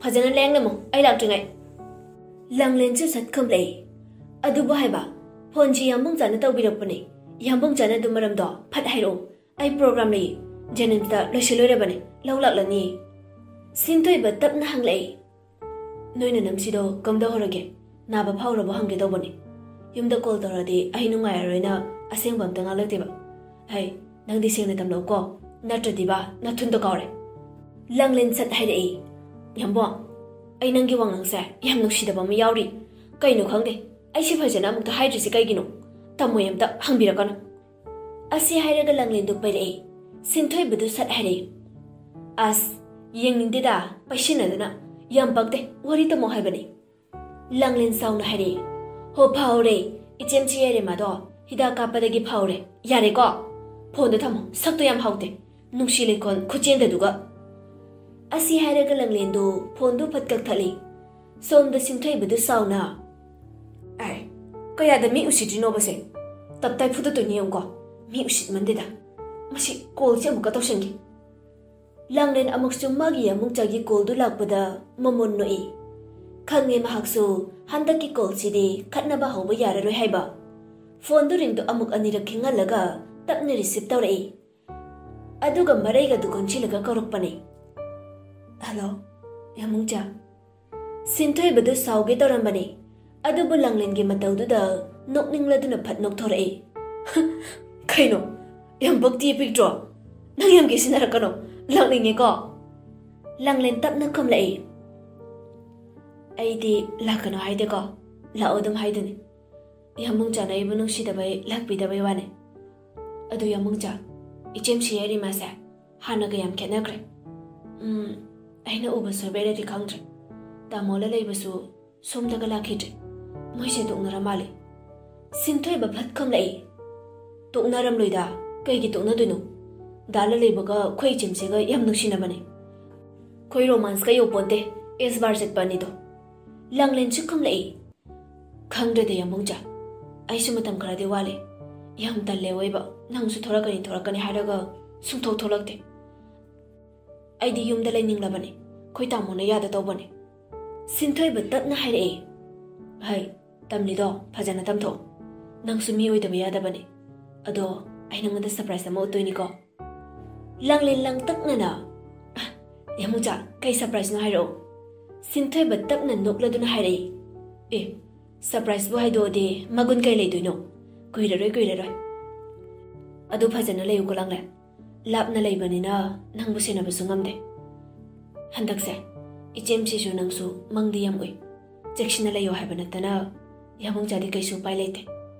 ꯐꯖꯅ ꯂꯦꯡꯂꯝꯃꯨ, ꯑꯩ ꯂꯥꯛꯇ꯭ꯔꯤꯉꯩ꯫" ꯂꯥꯡꯂꯦꯟꯁꯨ ꯁꯠ ꯈꯨꯝꯂꯛꯏ꯫ "ꯑꯗꯨꯕꯨ ꯍꯥꯏꯕ, ꯐꯣꯟꯁꯤ ꯌꯥꯝꯕꯨꯡ ꯆꯥꯅ ꯇꯧꯕꯤꯔꯛꯄꯅꯦ꯫ ꯌꯥꯝꯕꯨꯡ ꯆꯥꯅ ꯑꯗꯨ ꯃꯔꯝꯗꯣ ꯐꯠ ꯍꯥꯏꯔꯛꯑꯣ꯫ ꯑꯩ ꯄ꯭ꯔꯣꯒ꯭ꯔꯥꯝ ꯂꯩꯌꯦ꯫ ꯖꯦꯅꯤꯝꯁꯇ ꯂꯣꯏꯁꯤꯜꯂꯣꯏꯔꯕꯅꯦ꯫ ꯂꯧ ꯂꯥꯛꯂꯅꯤ꯫" ꯁꯤꯟꯊꯣꯏꯕ ꯇꯞꯅ ꯍꯪꯂꯛꯏ꯫ "ꯅꯣꯏ ꯅꯅꯝꯁꯤꯗꯣ ꯀꯝꯗꯧꯍꯧꯔꯒꯦ? ꯅꯥꯕ ꯐꯥꯎꯔꯕꯣ ꯍꯪꯒꯦ ꯇꯧꯕꯅꯦ꯫ ꯌꯨꯝꯗ ꯀꯣꯜ ꯇꯧꯔꯗꯤ ꯑꯩ ꯅꯨꯡꯉꯥꯏꯔꯔꯣꯏꯅ ꯑꯁꯦꯡꯕ ꯑꯝꯇ ꯉꯥꯡꯂꯛꯇꯦꯕ꯫ ꯍꯩ, ꯅꯪꯗꯤ ꯁꯦꯡꯅ ꯇꯝꯂꯛꯎꯀꯣ, ꯅꯠꯇ꯭ꯔꯗꯤꯕ ꯅꯊꯨꯟꯗꯣ ꯀꯥꯎꯔꯦ꯫" ꯂꯥꯡꯂꯦꯟ ꯁꯠ ꯍꯥꯏꯔꯛꯏ꯫ "ꯌꯥꯝꯕꯣ, ꯑꯩ ꯅꯪꯒꯤ ꯋꯥꯉꯥꯡꯁꯦ ꯌꯥꯝ ꯅꯨꯡꯁꯤꯗꯕ ꯑꯃ ꯌꯥꯎꯔꯤ꯫ ꯀꯩꯅꯣ ꯈꯪꯗꯦ, ꯑꯩꯁꯦ ꯐꯖꯅ ꯑꯃꯨꯛꯇ ꯍꯥꯏꯗ꯭ꯔꯤꯁꯦ ꯀꯩꯒꯤꯅꯣ? ꯇꯝꯃꯣꯏ, ꯑꯝꯇ ꯍꯪꯕꯤꯔꯛꯀꯅꯨ꯫" ꯑꯁꯤ ꯍꯥꯏꯔꯒ ꯂꯥꯡꯂꯦꯟꯗꯨ ꯄꯩꯔꯛꯏ꯫ ꯁꯤꯟꯊꯣꯏꯕꯗꯨ ꯁꯠ ꯍꯥꯏꯔꯛꯏ꯫ "ꯑꯁ, ꯌꯦꯡꯅꯤꯡꯗꯦꯗ, ꯄꯩꯁꯤꯟꯅꯗꯅ꯫ ꯌꯥꯝ ꯄꯛꯇꯦ, ꯋꯥꯔꯤ ꯇꯝꯃꯣ ꯍꯥꯏꯕꯅꯤ꯫" ꯂꯥꯡꯂꯦꯟ ꯁꯥꯎꯅ ꯍꯥꯏꯔꯛꯏ꯫ "ꯍꯣ, ꯐꯍꯧꯔꯦ꯫ ꯏꯆꯦꯝꯆꯤ ꯌꯥꯏꯔꯦꯝꯃꯗꯣ ꯍꯤꯗꯥꯛ ꯀꯥꯞꯄꯗꯒꯤ ꯐꯍꯧꯔꯦ꯫ ꯌꯥꯔꯦꯀꯣ? ꯐꯣꯟꯗꯣ ꯊꯝꯃꯣ, ꯁꯛꯇꯣ ꯌꯥꯝ ꯍꯥꯎꯇꯦ꯫ ꯅꯨꯡꯁꯤ ꯂꯩꯈꯣꯜ ꯈꯨꯆꯦꯟꯗꯗꯨꯒ꯫" ꯑꯁꯤ ꯍꯥꯏꯔꯒ ꯂꯥꯡꯂꯦꯟꯗꯨ ꯐꯣꯟꯗꯨ ꯐꯠ ꯀꯛꯊꯠꯂꯤ꯫ ꯁꯣꯝꯗ ꯁꯤꯟꯊꯣꯏꯕꯗꯨ ꯁꯥꯎꯅ, "ꯑꯥꯏ, ꯀꯌꯥꯗ ꯃꯤ ꯎꯁꯤꯠꯇ꯭ꯔꯤꯅꯣꯕꯁꯦ? ꯇꯞꯇꯥꯏ ꯐꯨꯗꯠꯇꯣꯏꯅꯤ ꯌꯦꯡꯉꯨꯀꯣ꯫ ꯃꯤ ꯎꯁꯤꯠꯃꯟꯗꯦꯗ꯫ ꯃꯁꯤ ꯀꯣꯜꯁꯦ ꯑꯃꯨꯛꯀ ꯇꯧꯁꯟꯒꯦ꯫" ꯂꯥꯡꯂꯦꯟ ꯑꯃꯨꯛꯁꯨ ꯃꯥꯒꯤ ꯌꯥꯝꯕꯨꯡꯆꯥꯒꯤ ꯀꯣꯜꯗꯨ ꯂꯥꯛꯄꯗ ꯃꯃꯣꯟ ꯅꯣꯛꯏ꯫ ꯈꯪꯉꯦ ꯃꯍꯥꯛꯁꯨ ꯍꯟꯗꯛꯀꯤ ꯀꯣꯜꯁꯤꯗꯤ ꯈꯠꯅꯕ ꯍꯧꯕ ꯌꯥꯔꯔꯣꯏ ꯍꯥꯏꯕ꯫ ꯐꯣꯟꯗꯨ ꯔꯤꯡꯗꯨ ꯑꯃꯨꯛ ꯑꯅꯤꯔꯛ ꯈꯤꯡꯍꯜꯂꯒ ꯇꯞꯅ ꯔꯤꯁꯤꯞ ꯇꯧꯔꯛꯏ꯫ ꯑꯗꯨꯒ ꯃꯔꯩꯒꯗꯨ ꯀꯣꯟꯁꯤꯜꯂꯒ ꯀꯧꯔꯛꯄꯅꯤ꯫ "ꯍꯜꯂꯣ, ꯌꯥꯝꯕꯨꯡꯆꯥ꯫" ꯁꯤꯟꯊꯣꯏꯕꯗꯨ ꯁꯥꯎꯒꯦ ꯇꯧꯔꯝꯕꯅꯤ, ꯑꯗꯨꯕꯨ ꯂꯥꯡꯂꯦꯟꯒꯤ ꯃꯇꯧꯗꯨꯗ ꯅꯣꯛꯅꯤꯡꯂꯗꯨꯅ ꯐꯠ ꯅꯣꯛꯊꯣꯔꯛꯏ꯫ "ꯀꯩꯅꯣ, ꯌꯥꯝ ꯄꯛꯇꯤ ꯄꯤꯛꯇ꯭ꯔꯣ? ꯅꯪ ꯌꯥꯝ ꯀꯦꯁꯤꯟꯅꯔꯛꯀꯅꯣ, ꯂꯥꯛꯅꯤꯡꯉꯦꯀꯣ꯫" ꯂꯥꯡꯂꯦꯟ ꯇꯞꯅ ꯈꯨꯝꯂꯛꯏ꯫ "ꯑꯩꯗꯤ ꯂꯥꯛꯀꯅꯣ ꯍꯥꯏꯗꯦꯀꯣ, ꯂꯥꯛꯑꯣ ꯑꯗꯨꯝ ꯍꯥꯏꯗꯨꯅꯤ꯫ ꯌꯥꯝꯕꯨꯡꯆꯥꯅ ꯑꯩꯕꯨ ꯅꯨꯡꯁꯤꯗꯕꯩ ꯂꯥꯛꯄꯤꯗꯕꯩ ꯋꯥꯅꯤ꯫ ꯑꯗꯨ ꯌꯥꯝꯕꯨꯡꯆꯥ, ꯏꯆꯦꯝꯁꯤ ꯌꯥꯏꯔꯦꯝꯃꯁꯦ ꯍꯥꯟꯅꯒ ꯌꯥꯝ ꯈꯦꯠꯅꯈ꯭ꯔꯦ꯫ ꯎꯝ, ꯑꯩꯅ ꯎꯕ ꯁꯣꯏꯕꯩꯔꯗꯤ ꯈꯪꯗ꯭ꯔꯦ꯫ ꯇꯥꯃꯣꯂ ꯂꯩꯕꯁꯨ ꯁꯣꯝꯗꯒ ꯂꯥꯛꯈꯤꯗ꯭ꯔꯦ꯫ ꯃꯣꯏꯁꯦ ꯇꯣꯛꯅꯔ ꯃꯥꯜꯂꯦ꯫ ꯁꯤꯟꯊꯣꯏꯕ ꯐꯠ ꯈꯨꯝꯂꯛꯏ꯫ "ꯇꯣꯛꯅꯔꯝꯂꯣꯏꯗ꯫ ꯀꯩꯒꯤ ꯇꯣꯛꯅꯗꯣꯏꯅꯣ? ꯗꯥ ꯂꯂꯩꯕꯒ ꯑꯩꯈꯣꯏ ꯏꯆꯦꯝꯁꯤꯒ ꯌꯥꯝ ꯅꯨꯡꯁꯤꯅꯕꯅꯦ꯫ ꯑꯩꯈꯣꯏ ꯔꯣꯃꯥꯟꯁꯀ ꯌꯧꯄꯣꯟꯇꯦ, ꯑꯦꯁ ꯕꯥꯔ ꯆꯠꯄ ꯑꯅꯤꯗꯣ꯫" ꯂꯥꯡꯂꯦꯟꯁꯨ ꯈꯨꯝꯂꯛꯏ꯫ "ꯈꯪꯗ꯭ꯔꯦꯗ ꯌꯥꯝꯕꯨꯡꯆꯥ, ꯑꯩꯁꯨ ꯃꯇꯝ ꯈꯔꯗꯤ ꯋꯥꯠꯂꯤ꯫ ꯌꯥꯝ ꯇꯜꯂꯦ ꯑꯣꯏꯕ, ꯅꯪꯁꯨ ꯊꯣꯔꯛꯀꯅꯤ ꯊꯣꯔꯛꯀꯅꯤ ꯍꯥꯏꯔꯒ ꯁꯨꯡꯊꯣꯛ ꯊꯣꯛꯂꯛꯇꯦ꯫ ꯑꯩꯗꯤ ꯌꯨꯝꯗ ꯂꯩꯅꯤꯡꯂꯕꯅꯤ, ꯑꯩꯈꯣꯏ ꯇꯥꯃꯣꯅ ꯌꯥꯗ ꯇꯧꯕꯅꯤ꯫" ꯁꯤꯟꯊꯣꯏꯕ ꯇꯞꯅ ꯍꯥꯏꯔꯛꯏ꯫ "ꯍꯩ, ꯇꯝꯂꯤꯗꯣ ꯐꯖꯅ ꯇꯝꯊꯣꯛ꯫ ꯅꯪꯁꯨ ꯃꯤ ꯑꯣꯏꯗꯕ ꯌꯥꯗꯕꯅꯤ꯫ ꯑꯗꯣ ꯑꯩ ꯅꯪꯉꯣꯟꯗ ꯁꯔꯄ꯭ꯔꯥꯏꯁ ꯑꯃ ꯎꯠꯇꯣꯏꯅꯤꯀꯣ꯫" ꯂꯥꯡꯂꯦꯟ ꯂꯥꯡꯇꯛꯅꯅ, "ꯑ, ꯌꯥꯝꯕꯨꯡꯆꯥ, ꯀꯩ ꯁꯔꯄ꯭ꯔꯥꯏꯁꯅꯣ ꯍꯥꯏꯔꯛꯑꯣ꯫" ꯁꯤꯟꯊꯣꯏꯕ ꯇꯞꯅ ꯅꯣꯛꯂꯗꯨꯅ ꯍꯥꯏꯔꯛꯏ꯫ "ꯑꯦ, ꯁꯔꯄ꯭ꯔꯥꯏꯁꯄꯨ ꯍꯥꯏꯗꯣꯛꯑꯗꯤ ꯃꯒꯨꯟ ꯀꯩ ꯂꯩꯗꯣꯏꯅꯣ? ꯀꯨꯏꯔꯔꯣꯏ, ꯀꯨꯏꯔꯔꯣꯏ꯫ ꯑꯗꯨ ꯐꯖꯅ ꯂꯩꯌꯨꯀꯣ ꯂꯥꯡꯂꯦꯟ꯫ ꯂꯥꯞꯅ ꯂꯩꯕꯅꯤꯅ ꯅꯪꯕꯨ ꯁꯦꯟꯅꯕꯁꯨ ꯉꯝꯗꯦ꯫ ꯍꯟꯗꯛꯁꯦ ꯏꯆꯦꯝꯁꯤꯁꯨ ꯅꯪꯁꯨ ꯃꯪꯗꯤ ꯌꯥꯝ ꯎꯏ꯫ ꯆꯦꯛꯁꯤꯟꯅ ꯂꯩꯌꯣ ꯍꯥꯏꯕ ꯅꯠꯇꯅ ꯌꯥꯝꯕꯨꯡꯆꯥꯗꯤ ꯀꯩꯁꯨ ꯎꯄꯥꯏ ꯂꯩꯇꯦ꯫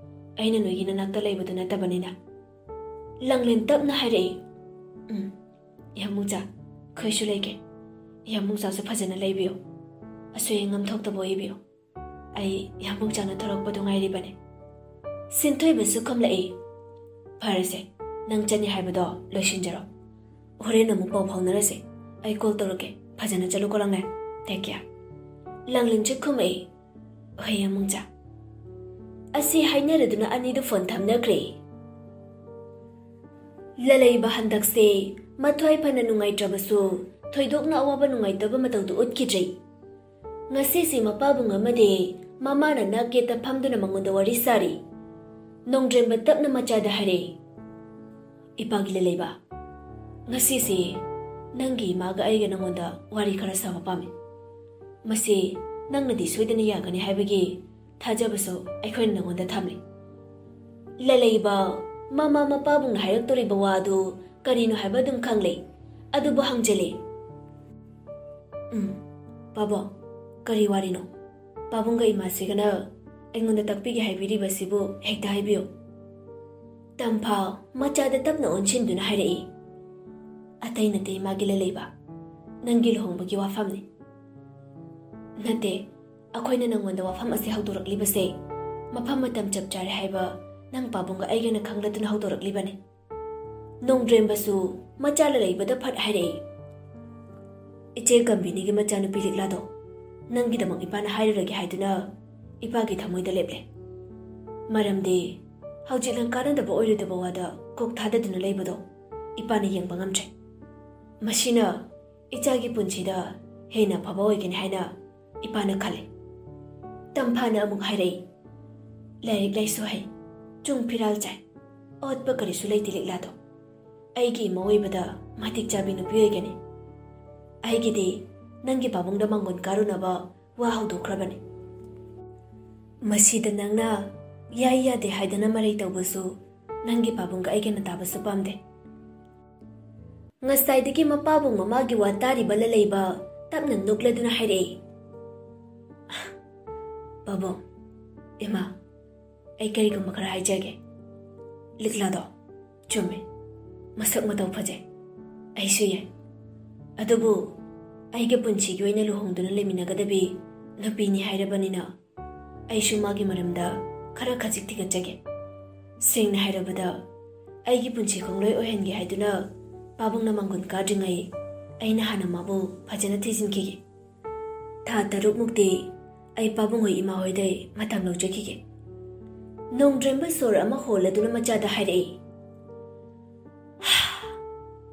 ꯑꯩꯅ ꯅꯣꯏꯒꯤ ꯅꯅꯥꯛꯇ ꯂꯩꯕꯗꯨ ꯅꯠꯇꯕꯅꯤꯅ꯫" ꯂꯥꯡꯂꯦꯟ ꯇꯞꯅ ꯍꯥꯏꯔꯛꯏ꯫ "ꯎꯝ, ꯌꯥꯝꯕꯨꯡꯆꯥ, ꯑꯩꯈꯣꯏꯁꯨ ꯂꯩꯒꯦ꯫ ꯌꯥꯝꯕꯨꯡꯆꯥꯁꯨ ꯐꯖꯅ ꯂꯩꯕꯤꯌꯨ꯫ ꯑꯁꯣꯏ ꯑꯉꯥꯝ ꯊꯣꯛꯇꯕ ꯑꯣꯏꯕꯤꯌꯨ꯫ ꯑꯩ ꯌꯥꯝꯕꯨꯡꯆꯥꯅ ꯊꯣꯔꯛꯄꯗꯨ ꯉꯥꯏꯔꯤꯕꯅꯤ꯫" ꯁꯤꯟꯊꯣꯏꯕꯁꯨ ꯈꯨꯝꯂꯛꯏ꯫ "ꯐꯔꯦꯁꯦ, ꯅꯪ ꯆꯠꯅꯤ ꯍꯥꯏꯕꯗꯣ ꯂꯣꯏꯁꯤꯟꯖꯔꯣ꯫ ꯍꯣꯔꯦꯟ ꯑꯃꯨꯛ ꯄꯥꯎ ꯐꯥꯎꯅꯔꯁꯦ꯫ ꯑꯩ ꯀꯣꯜ ꯇꯧꯔꯛꯀꯦ꯫ ꯐꯖꯅ ꯆꯠꯂꯨꯀꯣ ꯂꯥꯡꯂꯦꯟ꯫ Take care꯫" ꯂꯥꯡꯂꯦꯟꯁꯨ ꯈꯨꯝꯃꯛꯏ꯫ "ꯍꯣꯏ ꯌꯥꯝꯕꯨꯡꯆꯥ꯫" ꯑꯁꯤ ꯍꯥꯏꯅꯔꯗꯨꯅ ꯑꯅꯤꯗꯨ ꯐꯣꯟ ꯊꯝꯅꯈ꯭ꯔꯦ꯫ ꯂꯂꯩꯕ ꯍꯟꯗꯛꯁꯦ ꯃꯊ꯭ꯋꯥꯏ ꯐꯅ ꯅꯨꯡꯉꯥꯏꯇ꯭ꯔꯕꯁꯨ ꯊꯣꯏꯗꯣꯛꯅ ꯑꯋꯥꯕ ꯅꯨꯡꯉꯥꯏꯇꯕ ꯃꯇꯧꯗꯨ ꯎꯠꯈꯤꯗ꯭ꯔꯦ꯫ ꯉꯁꯤꯁꯤ ꯃꯄꯥꯕꯨꯡ ꯑꯃꯗꯤ ꯃꯃꯥꯅ ꯅꯥꯛ ꯌꯦꯠꯇ ꯐꯝꯗꯨꯅ ꯃꯉꯣꯟꯗ ꯋꯥꯔꯤ ꯁꯥꯔꯤ꯫ ꯅꯣꯡꯗ꯭ꯔꯦꯟꯕ ꯇꯞꯅ ꯃꯆꯥꯗ ꯍꯥꯏꯔꯦ, "ꯏꯄꯥꯒꯤ ꯂꯂꯩꯕ, ꯉꯁꯤꯁꯤ ꯅꯪꯒꯤ ꯏꯃꯥꯒ ꯑꯩꯒ ꯅꯉꯣꯟꯗ ꯋꯥꯔꯤ ꯈꯔ ꯁꯥꯕ ꯄꯥꯝꯃꯤ꯫ ꯃꯁꯤ ꯅꯪꯅꯗꯤ ꯁꯣꯏꯗꯅ ꯌꯥꯒꯅꯤ ꯍꯥꯏꯕꯒꯤ ꯊꯥꯖꯕꯁꯨ ꯑꯩꯈꯣꯏꯅ ꯅꯉꯣꯟꯗ ꯊꯝꯂꯤ꯫" ꯂꯂꯩꯕ ꯃꯃꯥ ꯃꯄꯥꯕꯨꯡꯅ ꯍꯥꯏꯔꯛꯇꯣꯔꯤꯕ ꯋꯥ ꯑꯗꯨ ꯀꯔꯤꯅꯣ ꯍꯥꯏꯕ ꯑꯗꯨꯝ ꯈꯪꯂꯦ, ꯑꯗꯨꯕꯨ ꯍꯪꯖꯤꯜꯂꯦ꯫ "ꯎꯝ, ꯄꯥꯕꯨꯡ, ꯀꯔꯤ ꯋꯥꯔꯤꯅꯣ? ꯄꯥꯕꯨꯡꯒ ꯏꯃꯥꯁꯤꯒꯅ ꯑꯩꯉꯣꯟꯗ ꯇꯥꯛꯄꯤꯒꯦ ꯍꯥꯏꯕꯤꯔꯤꯕꯁꯤꯕꯨ ꯍꯦꯛꯇ ꯍꯥꯏꯕꯤꯌꯨ꯫" ꯇꯝꯐꯥ ꯃꯆꯥꯗ ꯇꯞꯅ ꯑꯣꯟꯁꯤꯟꯗꯨꯅ ꯍꯥꯏꯔꯛꯏ, "ꯑꯇꯩ ꯅꯠꯇꯦ ꯏꯃꯥꯒꯤ ꯂꯂꯩꯕ, ꯅꯪꯒꯤ ꯂꯨꯍꯣꯡꯕꯒꯤ ꯋꯥꯐꯝꯅꯤ꯫ ꯅꯠꯇꯦ, ꯑꯩꯈꯣꯏꯅ ꯅꯪꯉꯣꯟꯗ ꯋꯥꯐꯝ ꯑꯁꯤ ꯍꯧꯗꯣꯔꯛꯂꯤꯕꯁꯦ ꯃꯐꯝ ꯃꯇꯝ ꯆꯞ ꯆꯥꯔꯦ ꯍꯥꯏꯕ ꯅꯪ ꯄꯥꯕꯨꯡꯒ ꯑꯩꯒꯅ ꯈꯪꯂꯗꯨꯅ ꯍꯧꯗꯣꯔꯛꯂꯤꯕꯅꯤ꯫ ꯅꯣꯡꯗ꯭ꯔꯦꯝꯕꯁꯨ ꯃꯆꯥ ꯂꯂꯩꯕꯗ ꯐꯠ ꯍꯥꯏꯔꯛꯏ, "ꯏꯆꯦ ꯀꯝꯕꯤꯅꯤꯒꯤ ꯃꯆꯥꯅꯨꯄꯤ ꯂꯤꯛꯂꯥꯗꯣ ꯅꯪꯒꯤꯗꯃꯛ ꯏꯄꯥꯅ ꯍꯥꯏꯔꯨꯔꯒꯦ ꯍꯥꯏꯗꯨꯅ ꯏꯄꯥꯒꯤ ꯊꯃꯣꯏꯗ ꯂꯦꯞꯂꯦ꯫ ꯃꯔꯝꯗꯤ ꯍꯧꯖꯤꯛ ꯅꯪ ꯀꯥꯟꯅꯗꯕ ꯑꯣꯏꯔꯣꯏꯗꯕ ꯋꯥꯗ ꯀꯣꯛ ꯊꯥꯗꯗꯨꯅ ꯂꯩꯕꯗꯣ ꯏꯄꯥꯅ ꯌꯦꯡꯕ ꯉꯝꯗ꯭ꯔꯦ꯫ ꯃꯁꯤꯅ ꯏꯆꯥꯒꯤ ꯄꯨꯟꯁꯤꯗ ꯍꯦꯟꯅ ꯑꯐꯕ ꯑꯣꯏꯒꯅꯤ ꯍꯥꯏꯅ ꯏꯄꯥꯅ ꯈꯜꯂꯤ꯫" ꯇꯝꯐꯥꯅ ꯑꯃꯨꯛ ꯍꯥꯏꯔꯛꯏ, "ꯂꯥꯏꯔꯤꯛ ꯂꯥꯏꯁꯨ ꯍꯩ, ꯆꯨꯡ ꯐꯤꯔꯥꯜ ꯆꯥꯏ, ꯑꯋꯥꯠꯄ ꯀꯔꯤꯁꯨ ꯂꯩꯇꯦ ꯂꯤꯛꯂꯥꯗꯣ꯫ ꯑꯩꯒꯤ ꯏꯃꯧ ꯑꯣꯏꯕꯗ ꯃꯇꯤꯛ ꯆꯥꯕꯤ ꯅꯨꯄꯤ ꯑꯣꯏꯒꯅꯤ꯫ ꯑꯩꯒꯤꯗꯤ ꯅꯪꯒꯤ ꯄꯥꯕꯨꯡꯗ ꯃꯥꯡꯒꯣꯟ ꯀꯥꯔꯨꯅꯕ ꯋꯥ ꯍꯧꯗꯣꯛꯈ꯭ꯔꯕꯅꯤ꯫ ꯃꯁꯤꯗ ꯅꯪꯅ ꯌꯥꯏ ꯌꯥꯗꯦ ꯍꯥꯏꯗꯅ ꯃꯔꯩ ꯇꯧꯕꯁꯨ ꯅꯪꯒꯤ ꯄꯥꯕꯨꯡꯒ ꯑꯩꯒꯅ ꯇꯥꯕꯁꯨ ꯄꯥꯝꯗꯦ꯫" ꯉꯁꯥꯏꯗꯒꯤ ꯃꯄꯥꯕꯨꯡ ꯃꯃꯥꯒꯤ ꯋꯥ ꯇꯥꯔꯤꯕ ꯂꯂꯩꯕ ꯇꯞꯅ ꯅꯣꯛꯂꯗꯨꯅ ꯍꯥꯏꯔꯛꯏ, "ꯄꯥꯕꯨꯡ, ꯏꯃꯥ, ꯑꯩ ꯀꯔꯤꯒꯨꯝꯕ ꯈꯔ ꯍꯥꯏꯖꯒꯦ꯫ ꯂꯤꯛꯂꯥꯗꯣ ꯆꯨꯝꯃꯦ, ꯃꯁꯛ ꯃꯇꯧ ꯐꯖꯩ, ꯑꯩꯁꯨ ꯌꯥꯏ꯫ ꯑꯗꯨꯕꯨ ꯑꯩꯒꯤ ꯄꯨꯟꯁꯤꯒꯤ ꯑꯣꯏꯅ ꯂꯨꯍꯣꯡꯗꯨꯅ ꯂꯩꯃꯤꯟꯅꯒꯗꯕꯤ ꯅꯨꯄꯤꯅꯤ ꯍꯥꯏꯔꯕꯅꯤꯅ ꯑꯩꯁꯨ ꯃꯥꯒꯤ ꯃꯔꯝꯗ ꯈꯔ ꯈꯖꯤꯛ ꯊꯤꯒꯠꯆꯒꯦ꯫ ꯁꯦꯡꯅ ꯍꯥꯏꯔꯕꯗ ꯑꯩꯒꯤ ꯄꯨꯟꯁꯤ ꯈꯣꯡꯂꯣꯏ ꯑꯣꯏꯍꯟꯒꯦ ꯍꯥꯏꯗꯨꯅ ꯄꯥꯕꯨꯡꯅ ꯃꯥꯡꯒꯣꯟ ꯀꯥꯗ꯭ꯔꯤꯉꯩ ꯑꯩꯅ ꯍꯥꯟꯅ ꯃꯥꯕꯨ ꯐꯖꯅ ꯊꯤꯖꯤꯟꯈꯤꯒꯦ꯫ ꯊꯥ ꯇꯔꯨꯛꯃꯨꯛꯇꯤ ꯑꯩ ꯄꯥꯕꯨꯡ ꯍꯣꯏ ꯏꯃꯥ ꯍꯣꯏꯗꯩ ꯃꯇꯝ ꯂꯧꯖꯈꯤꯒꯦ꯫" ꯅꯣꯡꯗ꯭ꯔꯦꯝꯕ ꯁꯣꯔ ꯑꯃ ꯍꯣꯜꯂꯗꯨꯅ ꯃꯆꯥꯗ ꯍꯥꯏꯔꯛꯏ,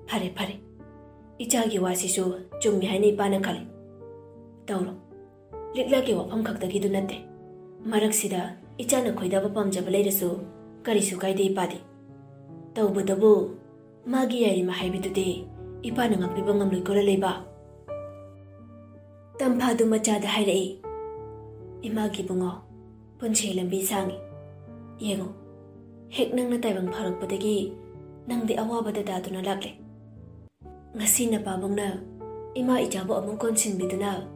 "ꯐꯔꯦ, ꯐꯔꯦ, ꯏꯆꯥꯒꯤ ꯋꯥꯁꯤꯁꯨ ꯆꯨꯝꯃꯤ ꯍꯥꯏꯅ ꯏꯄꯥꯅ ꯈꯜꯂꯤ꯫ ꯇꯧꯔꯣ, ꯂꯤꯛꯂꯥꯒꯤ ꯋꯥꯐꯝ ꯈꯛꯇꯒꯤꯗꯨ ꯅꯠꯇꯦ꯫ ꯃꯔꯛꯁꯤꯗ ꯏꯆꯥꯅ ꯈꯣꯏꯗꯥꯕ ꯄꯥꯝꯖꯕ ꯂꯩꯔꯁꯨ ꯀꯔꯤꯁꯨ ꯀꯥꯏꯗꯦ ꯏꯄꯥꯗꯤ꯫ ꯇꯧꯕꯇꯕꯨ ꯃꯥꯒꯤ ꯌꯥꯏꯃ ꯍꯥꯏꯕꯗꯨꯗꯤ ꯏꯄꯥꯅ ꯉꯥꯛꯄꯤꯕ ꯉꯝꯂꯣꯏꯀꯣ ꯂꯂꯩꯕ꯫" ꯇꯝꯐꯥꯗꯨ ꯃꯆꯥꯗ ꯍꯥꯏꯔꯛꯏ, "ꯏꯃꯥꯒꯤ ꯏꯕꯨꯡꯉꯣ, ꯄꯨꯟꯁꯤ ꯂꯝꯕꯤ ꯁꯥꯡꯉꯤ꯫ ꯌꯦꯡꯉꯨ, ꯍꯦꯛ ꯅꯪꯅ ꯇꯥꯏꯕꯪ ꯐꯥꯔꯛꯄꯗꯒꯤ ꯅꯪꯗꯤ ꯑꯋꯥꯕꯗ ꯇꯥꯗꯨꯅ ꯂꯥꯛꯂꯦ꯫ ꯉꯁꯤ ꯅꯄꯥꯕꯨꯡꯅ ꯏꯃꯥ ꯏꯆꯥꯕꯨ ꯑꯃꯨꯛ ꯀꯣꯟꯁꯤꯟꯕꯤꯗꯨꯅ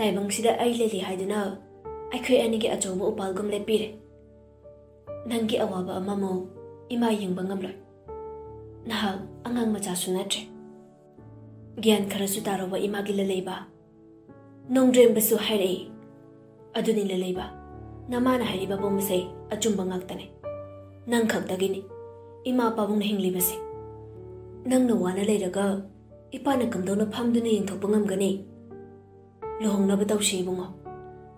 ꯇꯥꯏꯕꯪꯁꯤꯗ ꯑꯩ ꯂꯩꯔꯤ ꯍꯥꯏꯗꯨꯅ ꯑꯩꯈꯣꯏ ꯑꯅꯤꯒꯤ ꯑꯆꯧꯕ ꯎꯄꯥꯜꯒꯨꯝ ꯂꯦꯞꯄꯤꯔꯦ꯫ ꯅꯪꯒꯤ ꯑꯋꯥꯕ ꯑꯃꯃꯨꯛ ꯏꯃꯥ ꯌꯦꯡꯕ ꯉꯝꯂꯣꯏ꯫ ꯅꯍꯥꯛ ꯑꯉꯥꯡ ꯃꯆꯥꯁꯨ ꯅꯠꯇ꯭ꯔꯦ꯫ ꯒ꯭ꯌꯥꯟ ꯈꯔꯁꯨ ꯇꯥꯔꯣꯕ ꯏꯃꯥꯒꯤ ꯂꯂꯩꯕ꯫" ꯅꯣꯡꯗ꯭ꯔꯦꯝꯕꯁꯨ ꯍꯥꯏꯔꯛꯏ, "ꯑꯗꯨꯅꯤ ꯂꯂꯩꯕ, ꯅꯃꯥꯅ ꯍꯥꯏꯔꯤꯕ ꯄꯨꯝꯕꯁꯦ ꯑꯆꯨꯝꯕ ꯉꯥꯛꯇꯅꯦ꯫ ꯅꯪ ꯈꯛꯇꯒꯤꯅꯤ ꯏꯃꯥ ꯄꯥꯕꯨꯡꯅ ꯍꯤꯡꯂꯤꯕꯁꯦ꯫ ꯅꯪꯅ ꯋꯥꯅ ꯂꯩꯔꯒ ꯏꯄꯥꯅ ꯀꯝꯗꯧꯅ ꯐꯝꯗꯨꯅ ꯌꯦꯡꯊꯣꯛꯄ ꯉꯝꯒꯅꯤ? ꯂꯨꯍꯣꯡꯅꯕ ꯇꯧꯁꯤ ꯏꯕꯨꯡꯉꯣ꯫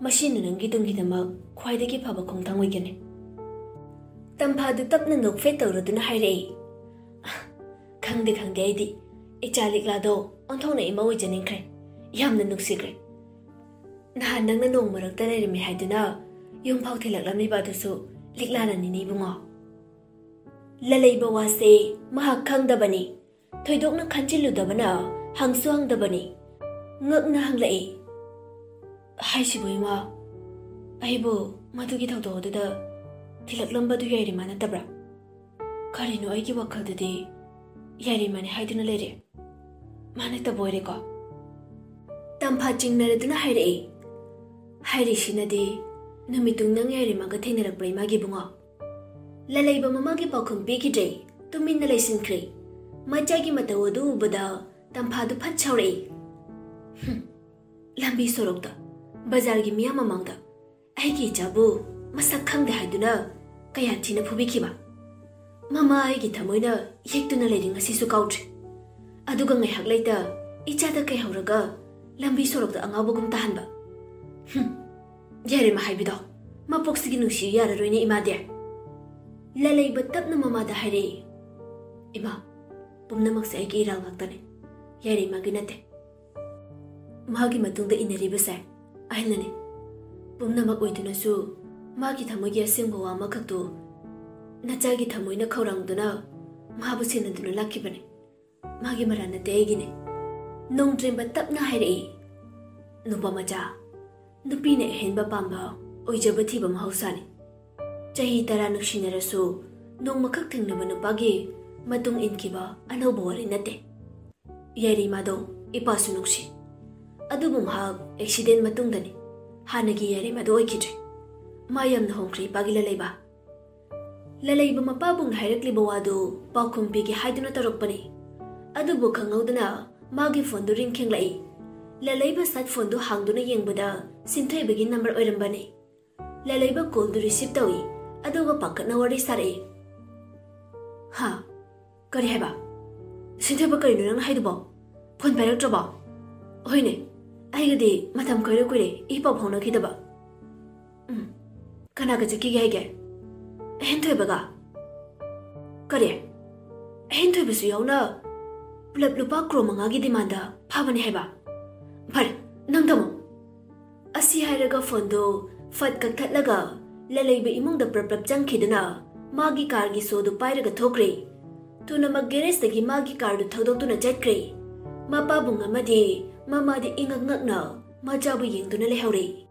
ꯃꯁꯤꯅ ꯅꯪꯒꯤ ꯇꯨꯡꯒꯤꯗꯃꯛ ꯈ꯭ꯋꯥꯏꯗꯒꯤ ꯐꯕ ꯈꯣꯡꯊꯥꯡ ꯑꯣꯏꯒꯅꯤ꯫ ꯇꯝꯐꯥꯗꯨ ꯇꯞꯅ ꯅꯣꯛꯐꯦꯠ ꯇꯧꯔꯗꯨꯅ ꯍꯥꯏꯔꯛꯏ, "ꯈꯪꯗꯦ ꯈꯪꯗꯦ, ꯑꯩꯗꯤ ꯏꯆꯥ ꯂꯤꯛꯂꯥꯗꯣ ꯑꯣꯟꯊꯣꯛꯅ ꯏꯃꯥ ꯑꯣꯏꯖꯅꯤꯡꯈ꯭ꯔꯦ꯫ ꯌꯥꯝꯅ ꯅꯨꯡꯁꯤꯈ꯭ꯔꯦ꯫ ꯅꯍꯥꯟ ꯅꯪꯅ ꯅꯣꯡ ꯃꯔꯛꯇ ꯂꯩꯔꯝꯃꯤ ꯍꯥꯏꯗꯨꯅ ꯌꯨꯝꯐꯥꯎ ꯊꯤꯜꯂꯛꯂꯝꯂꯤꯕ ꯑꯗꯨꯁꯨ ꯂꯤꯛꯂꯥꯅꯅꯤꯅꯦ ꯏꯕꯨꯡꯉꯣ꯫" ꯂꯂꯩꯕ ꯋꯥꯁꯦ ꯃꯍꯥꯛ ꯈꯪꯗꯕꯅꯤ꯫ ꯊꯣꯏꯗꯣꯛꯅ ꯈꯟꯖꯤꯜꯂꯨꯗꯕꯅ ꯍꯪꯁꯨ ꯍꯪꯗꯕꯅꯤ꯫ ꯉꯛꯅ ꯍꯪꯂꯛꯏ, "ꯍꯥꯏꯁꯤꯕꯨ ꯏꯃꯥ, ꯑꯩꯕꯨ ꯃꯗꯨꯒꯤ ꯊꯧꯗꯣꯛ ꯑꯗꯨꯗ ꯊꯤꯜꯂꯛꯂꯝꯕꯗꯨ ꯌꯥꯏꯔꯤꯃꯥ ꯅꯠꯇꯕ꯭ꯔꯥ? ꯀꯔꯤꯅꯣ, ꯑꯩꯒꯤ ꯋꯥꯈꯜꯗꯗꯤ ꯌꯥꯏꯔꯤꯃꯥꯅꯤ ꯍꯥꯏꯗꯨꯅ ꯂꯩꯔꯦ꯫ ꯃꯥ ꯅꯠꯇꯕ ꯑꯣꯏꯔꯦꯀꯣ?" ꯇꯝꯐꯥ ꯆꯤꯡꯅꯔꯗꯨꯅ ꯍꯥꯏꯔꯛꯏ, "ꯍꯥꯏꯔꯤꯁꯤꯅꯗꯤ ꯅꯨꯃꯤꯠꯇꯨ ꯅꯪ ꯌꯥꯏꯔꯤꯃꯥꯒ ꯊꯦꯡꯅꯔꯛꯄ꯭ꯔꯥ ꯏꯃꯥꯒꯤ ꯏꯕꯨꯡꯉꯣ?" ꯂꯂꯩꯕ ꯃꯃꯥꯒꯤ ꯄꯥꯎꯈꯨꯝ ꯄꯤꯈꯤꯗ꯭ꯔꯦ꯫ ꯇꯨꯃꯤꯟꯅ ꯂꯩꯁꯤꯟꯈ꯭ꯔꯦ꯫ ꯃꯆꯥꯒꯤ ꯃꯇꯧ ꯑꯗꯨ ꯎꯕꯗ ꯇꯝꯐꯥꯗꯨ ꯐꯠ ꯁꯥꯎꯔꯛꯏ꯫ "ꯍꯨꯝ, ꯂꯝꯕꯤ ꯁꯣꯔꯣꯛꯇ, ꯕꯖꯥꯔꯒꯤ ꯃꯤꯌꯥꯝ ꯃꯃꯥꯡꯗ ꯑꯩꯒꯤ ꯏꯆꯥꯕꯨ ꯃꯁꯛ ꯈꯪꯗꯦ ꯍꯥꯏꯗꯨꯅ ꯀꯌꯥ ꯊꯤꯅ ꯐꯨꯕꯤꯈꯤꯕ꯫ ꯃꯃꯥ ꯑꯩꯒꯤ ꯊꯃꯣꯏꯅ ꯌꯦꯛꯇꯨꯅ ꯂꯩꯔꯤ ꯉꯁꯤꯁꯨ ꯀꯥꯎꯗ꯭ꯔꯤ꯫ ꯑꯗꯨꯒ ꯉꯥꯏꯍꯥꯛ ꯂꯩꯇ ꯏꯆꯥꯗ ꯀꯩꯍꯧꯔꯒ ꯂꯝꯕꯤ ꯁꯣꯔꯣꯛꯇ ꯑꯉꯥꯎꯕꯒꯨꯝ ꯇꯥꯍꯟꯕ꯫ ꯍꯨꯝ, ꯌꯥꯔꯦ ꯃꯥ ꯍꯥꯏꯕꯤꯗꯣ, ꯃꯄꯣꯛꯁꯤꯒꯤ ꯅꯨꯡꯁꯤ ꯌꯥꯔꯔꯣꯏꯅꯦ ꯏꯃꯥꯗꯤ꯫" ꯂꯂꯩꯕ ꯇꯞꯅ ꯃꯃꯥꯗ ꯍꯥꯏꯔꯛꯏ, "ꯏꯃꯥ, ꯄꯨꯝꯅꯃꯛꯁꯦ ꯑꯩꯒꯤ ꯏꯔꯥꯜ ꯉꯥꯛꯇꯅꯦ, ꯌꯥꯔꯦ ꯃꯥꯒꯤ ꯅꯠꯇꯦ꯫ ꯃꯥꯒꯤ ꯃꯇꯨꯡꯗ ꯏꯟꯅꯔꯤꯕꯁꯦ ꯑꯩꯅꯅꯦ꯫ ꯄꯨꯝꯅꯃꯛ ꯑꯣꯏꯗꯨꯅꯁꯨ ꯃꯥꯒꯤ ꯊꯃꯣꯏꯒꯤ ꯑꯁꯦꯡꯕ ꯋꯥ ꯑꯃꯈꯛꯇꯨ ꯅꯆꯥꯒꯤ ꯊꯃꯣꯏꯅ ꯈꯧꯔꯥꯡꯗꯨꯅ ꯃꯥꯕꯨ ꯁꯦꯟꯅꯗꯨꯅ ꯂꯥꯛꯈꯤꯕꯅꯦ꯫ ꯃꯥꯒꯤ ꯃꯔꯥꯜ ꯅꯠꯇꯦ, ꯑꯩꯒꯤꯅꯦ꯫" ꯅꯣꯡꯗ꯭ꯔꯦꯝꯕ ꯇꯞꯅ ꯍꯥꯏꯔꯛꯏ, "ꯅꯨꯄꯥ ꯃꯆꯥ, ꯅꯨꯄꯤꯅ ꯑꯍꯦꯟꯕ ꯄꯥꯝꯕ ꯑꯣꯏꯖꯕ ꯊꯤꯕ ꯃꯍꯧꯁꯥꯅꯤ꯫ ꯆꯍꯤ ꯇꯔꯥ ꯅꯨꯡꯁꯤꯅꯔꯁꯨ ꯅꯣꯡꯃꯈꯛ ꯊꯦꯡꯅꯕ ꯅꯨꯄꯥꯒꯤ ꯃꯇꯨꯡ ꯏꯟꯈꯤꯕ ꯑꯅꯧꯕ ꯋꯥꯔꯤ ꯅꯠꯇꯦ꯫ ꯌꯥꯏꯔꯤꯃꯥꯗꯣ ꯏꯄꯥꯁꯨ ꯅꯨꯡꯁꯤ꯫ ꯑꯗꯨꯕꯨ ꯃꯍꯥꯛ ꯑꯦꯛꯁꯤꯗꯦꯟ ꯃꯇꯨꯡꯗꯅꯤ꯫ ꯍꯥꯟꯅꯒꯤ ꯌꯥꯏꯔꯤꯃꯥꯗꯣ ꯑꯣꯏꯈꯤꯗ꯭ꯔꯦ꯫ ꯃꯥ ꯌꯥꯝꯅ ꯍꯣꯡꯈ꯭ꯔꯦ ꯏꯄꯥꯒꯤ ꯂꯂꯩꯕ꯫" ꯂꯂꯩꯕ ꯃꯄꯥꯕꯨꯡꯅ ꯍꯥꯏꯔꯛꯂꯤꯕ ꯋꯥꯗꯨ ꯄꯥꯎꯈꯨꯝ ꯄꯤꯒꯦ ꯍꯥꯏꯗꯨꯅ ꯇꯧꯔꯛꯄꯅꯤ꯫ ꯑꯗꯨꯕꯨ ꯈꯪꯍꯧꯗꯅ ꯃꯥꯒꯤ ꯐꯣꯟꯗꯨ ꯔꯤꯡ ꯈꯦꯡꯂꯛꯏ꯫ ꯂꯂꯩꯕ ꯁꯠ ꯐꯣꯟꯗꯨ ꯍꯥꯡꯗꯨꯅ ꯌꯦꯡꯕꯗ ꯁꯤꯟꯊꯣꯏꯕꯒꯤ ꯅꯝꯕꯔ ꯑꯣꯏꯔꯝꯕꯅꯤ꯫ ꯂꯂꯩꯕ ꯀꯣꯜꯗꯨ ꯔꯤꯁꯤꯞ ꯇꯧꯏ, ꯑꯗꯨꯒ ꯄꯥꯈꯠꯅ ꯋꯥꯔꯤ ꯁꯥꯔꯛꯏ꯫ ꯍꯥ? ꯀꯔꯤ ꯍꯥꯏꯕ? ꯁꯤꯟꯊꯣꯏꯕ, ꯀꯔꯤꯅꯣ ꯅꯪꯅ ꯍꯥꯏꯗꯨꯕꯣ? ꯐꯣꯟ ꯄꯥꯏꯔꯛꯇ꯭ꯔꯕꯣ? ꯍꯣꯏꯅꯦ, ꯑꯩꯒꯗꯤ ꯃꯇꯝ ꯈꯔ ꯀꯨꯏꯔꯦ ꯏ ꯄꯥꯎ ꯐꯥꯎꯅꯈꯤꯗꯕ꯫ ꯎꯝ, ꯀꯅꯥꯒ ꯆꯠꯈꯤꯒꯦ ꯍꯥꯏꯒꯦ? ꯑꯍꯦꯟꯊꯣꯏꯕꯒ? ꯀꯔꯤ? ꯑꯍꯦꯟꯊꯣꯏꯕꯁꯨ ꯌꯥꯎꯅ ꯄꯨꯂꯞ ꯂꯨꯄꯥ ꯀ꯭ꯔꯣꯔ ꯃꯉꯥꯒꯤ ꯗꯤꯃꯥꯟꯗ ꯐꯥꯕꯅꯦ ꯍꯥꯏꯕ? ꯐꯔꯦ, ꯅꯪ ꯊꯝꯃꯣ꯫ ꯑꯁꯤ ꯍꯥꯏꯔꯒ ꯐꯣꯟꯗꯨ ꯐꯠ ꯀꯛꯊꯠꯂꯒ ꯂꯂꯩꯕ ꯏꯃꯨꯡꯗ ꯄ꯭ꯔꯞ ꯄ꯭ꯔꯞ ꯆꯪꯈꯤꯗꯨꯅ ꯃꯥꯒꯤ ꯀꯥꯔꯒꯤ ꯁꯣꯗꯨ ꯄꯥꯏꯔꯒ ꯊꯣꯛꯈ꯭ꯔꯦ꯫ ꯊꯨꯅꯃꯛ ꯒꯦꯔꯦꯖꯇꯒꯤ ꯃꯥꯒꯤ ꯀꯥꯔꯗꯨ ꯊꯧꯗꯣꯛꯇꯨꯅ ꯆꯠꯈ꯭ꯔꯦ꯫ ꯃꯄꯥꯕꯨꯡ ꯑꯃꯗꯤ ꯃꯃꯥꯗꯤ ꯏꯉꯛ ꯉꯛꯅ ꯃꯆꯥꯕꯨ ꯌꯦꯡꯗꯨꯅ ꯂꯩꯍꯧꯔꯦ꯫